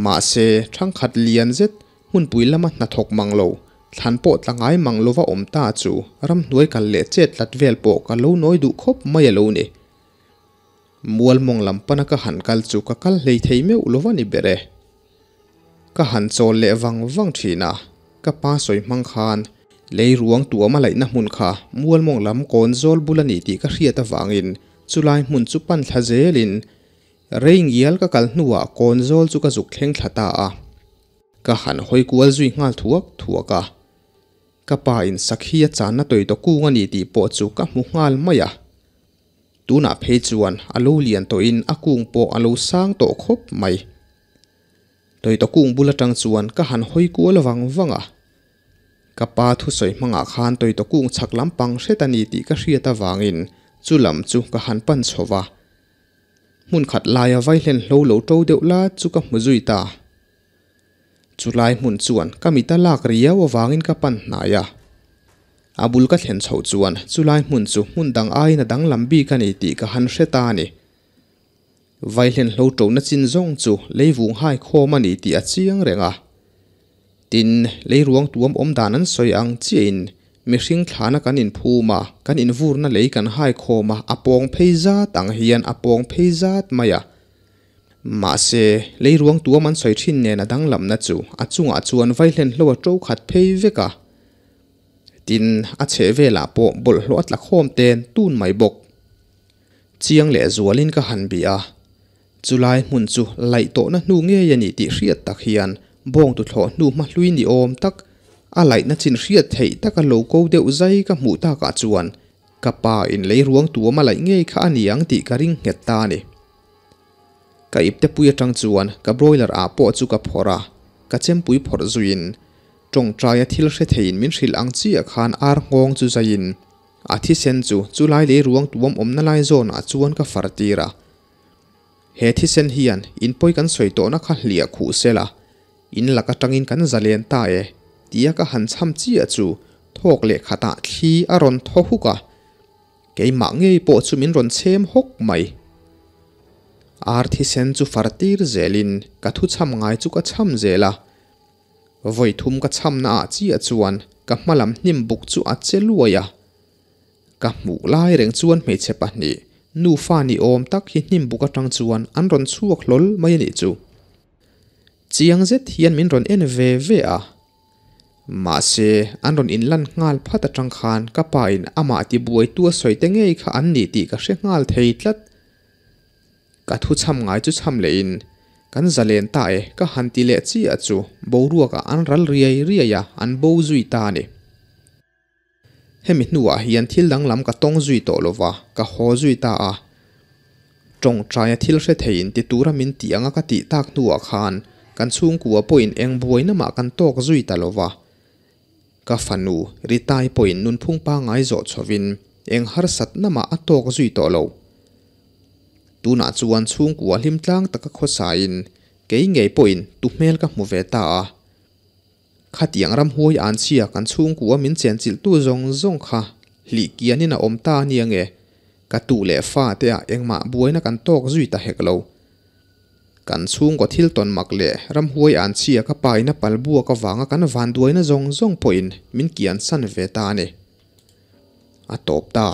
Mahse, thangkhat lian zet hmunpui lama hnathawk mang lo, thlan pawh tla ngai mang lova awm ta chu ramhnuai kal leh chet tlat vel pawh ka lo nawi duh khawp mai a lo ni. Mual mawng lam pana ka han kal chu ka kal hlei thei meuh lova ni ber e. Ka han chawl leh vang vang thin a, ka pa sawi hmang khan lei ruang tuam a laihna hmun kha mual mawng lam kawn zawl bul a ni tih ka hriat avangin chulai hmun chu pan thla zelin rei ngial ka kal hnuah kawn zawl chu ka zuk thleng thla ta a. Ka han hawi kual zui nghal thuak thuak a, ka pa in sakhi a channa tawi tawh kung a ni tih pawh chu ka hmu nghal mai a. Tunah phei chuan a lo lian tawhin a kung pawh a lo sang tawh khawp mai. Tawita kung bul atang chuan ka han hawi kual vang vang a. Ka pa thusawi hmangah khan tawita kung chhak lampang hret a ni tih ka hriat avangin chu lam chu ka han pan chho va. Hmun khat laia vaihlen hlo lo to deuh la chu ka hmu zui ta. Chulai hmun chuan ka mit a lak riau avangin ka pan hnai a. A bul ka thlen chhoh chuan chulai hmun chu hmun dang aiin a danglam bik a ni tih ka han hre ta a ni. Vaihlen hlo ṭona chin zawng chu leivung hai khawm a ni tih a chiang reng a. Tin, leiruang tuam awm dan an sawi ang chiahin mihring thlana kan inphum a, kan invurna lei kan hai khawm a, a pawng phei zat ang hian a pawng phei zat mai a. Mahse, leiruang tuam an sawi thin nen a danglamna chu a chungah chuan vaihlen hlo a ṭo khat phei vek a. Tin, a chheh velah pawh bawlhhlawh a tla khawm ten tun mai bawk. Chiang leh zualin ka han bih a, chulai hmun chu laih tawhna hnu ngei a ni tih hriat tak hian bawng tuthlawh hnu hma hlui ni awm tak, a laihna chin hriat theih taka lo ko deuh zai ka hmuh takah chuan ka pa in lei ruang tuam a laih ngei kha a ni ang tih ka ring nghet ta a ni. Ka ipte pui atang chuan ka broiler ah pawh chu ka phawrh a, ka chempui phawrh zuiin tawngtaia thil hre theiin min hrilh ang chiah khan ar nghawng chu zaiin A thisen chu chulai lei ruang tuam awmna lai zawnah chuan ka far tir a. He thisen hian in pawi kan sawi tawhna kha hliah khuh sela, in lak atangin kan zalen ta e, tia ka han chham chiah chu thawk leh khatah thli a rawn thaw huk a. Keimah ngei pawh chu min rawn chhem hawk mai. Ar thisen chu far tir zelin ka thu chham ngai chu ka chham zel a. Vawi thum ka chhamna ah chiah chuan ka hmalam hnim buk chu a che luai a. Ka hmuh lai reng chuan hmeichhe pahnih nufa ni awm tak hi hnim buk atang chuan an rawn chhuak hlawl mai a nih chu. Chiang zet hian min rawn en ve ve a. Mahse, an rawn inlan nghal phat atang khan ka pa in amah tibuaitu a sawi te ngei kha an ni tih ka hre nghal thei tlat. Ka thu chham ngai chu chham leh in, Kan zalen ta e, ka han ti leh chiah chu boruakah an ral riai riai a, an bo zui ta a ni. Hemi hnuah hian thil danglam ka tawng zui tawh lo va, ka haw zui ta a. Tawngtaia thil hre theiin ti tura min tih anga ka tih tak hnuah khan kan chhungkua pawhin eng buaina mah kan tawk zui ta lo va. Ka fanu Ritai pawhin nunphung pangngai zawh chhovin eng harsatna mah a tawk zui tawh lo. Tunah chuan chhungkua hlim tlang taka khawsain kei ngei pawhin tu hmel ka hmu ve ta a. Khatiang ramhuai an chhia kan chhungkua min chenchilhtu zawng zawng kha hlih kianin a awm ta a nia nge? Ka tu leh fa te ah engmah buaina kan tawk zui ta hek lo. Kan chhungkaw thil tawn mak leh ramhuai an chhia ka pa in a pal buak avanga kan vanduaina zawng zawng pawhin min kian san ve ta a ni. A tawp ta.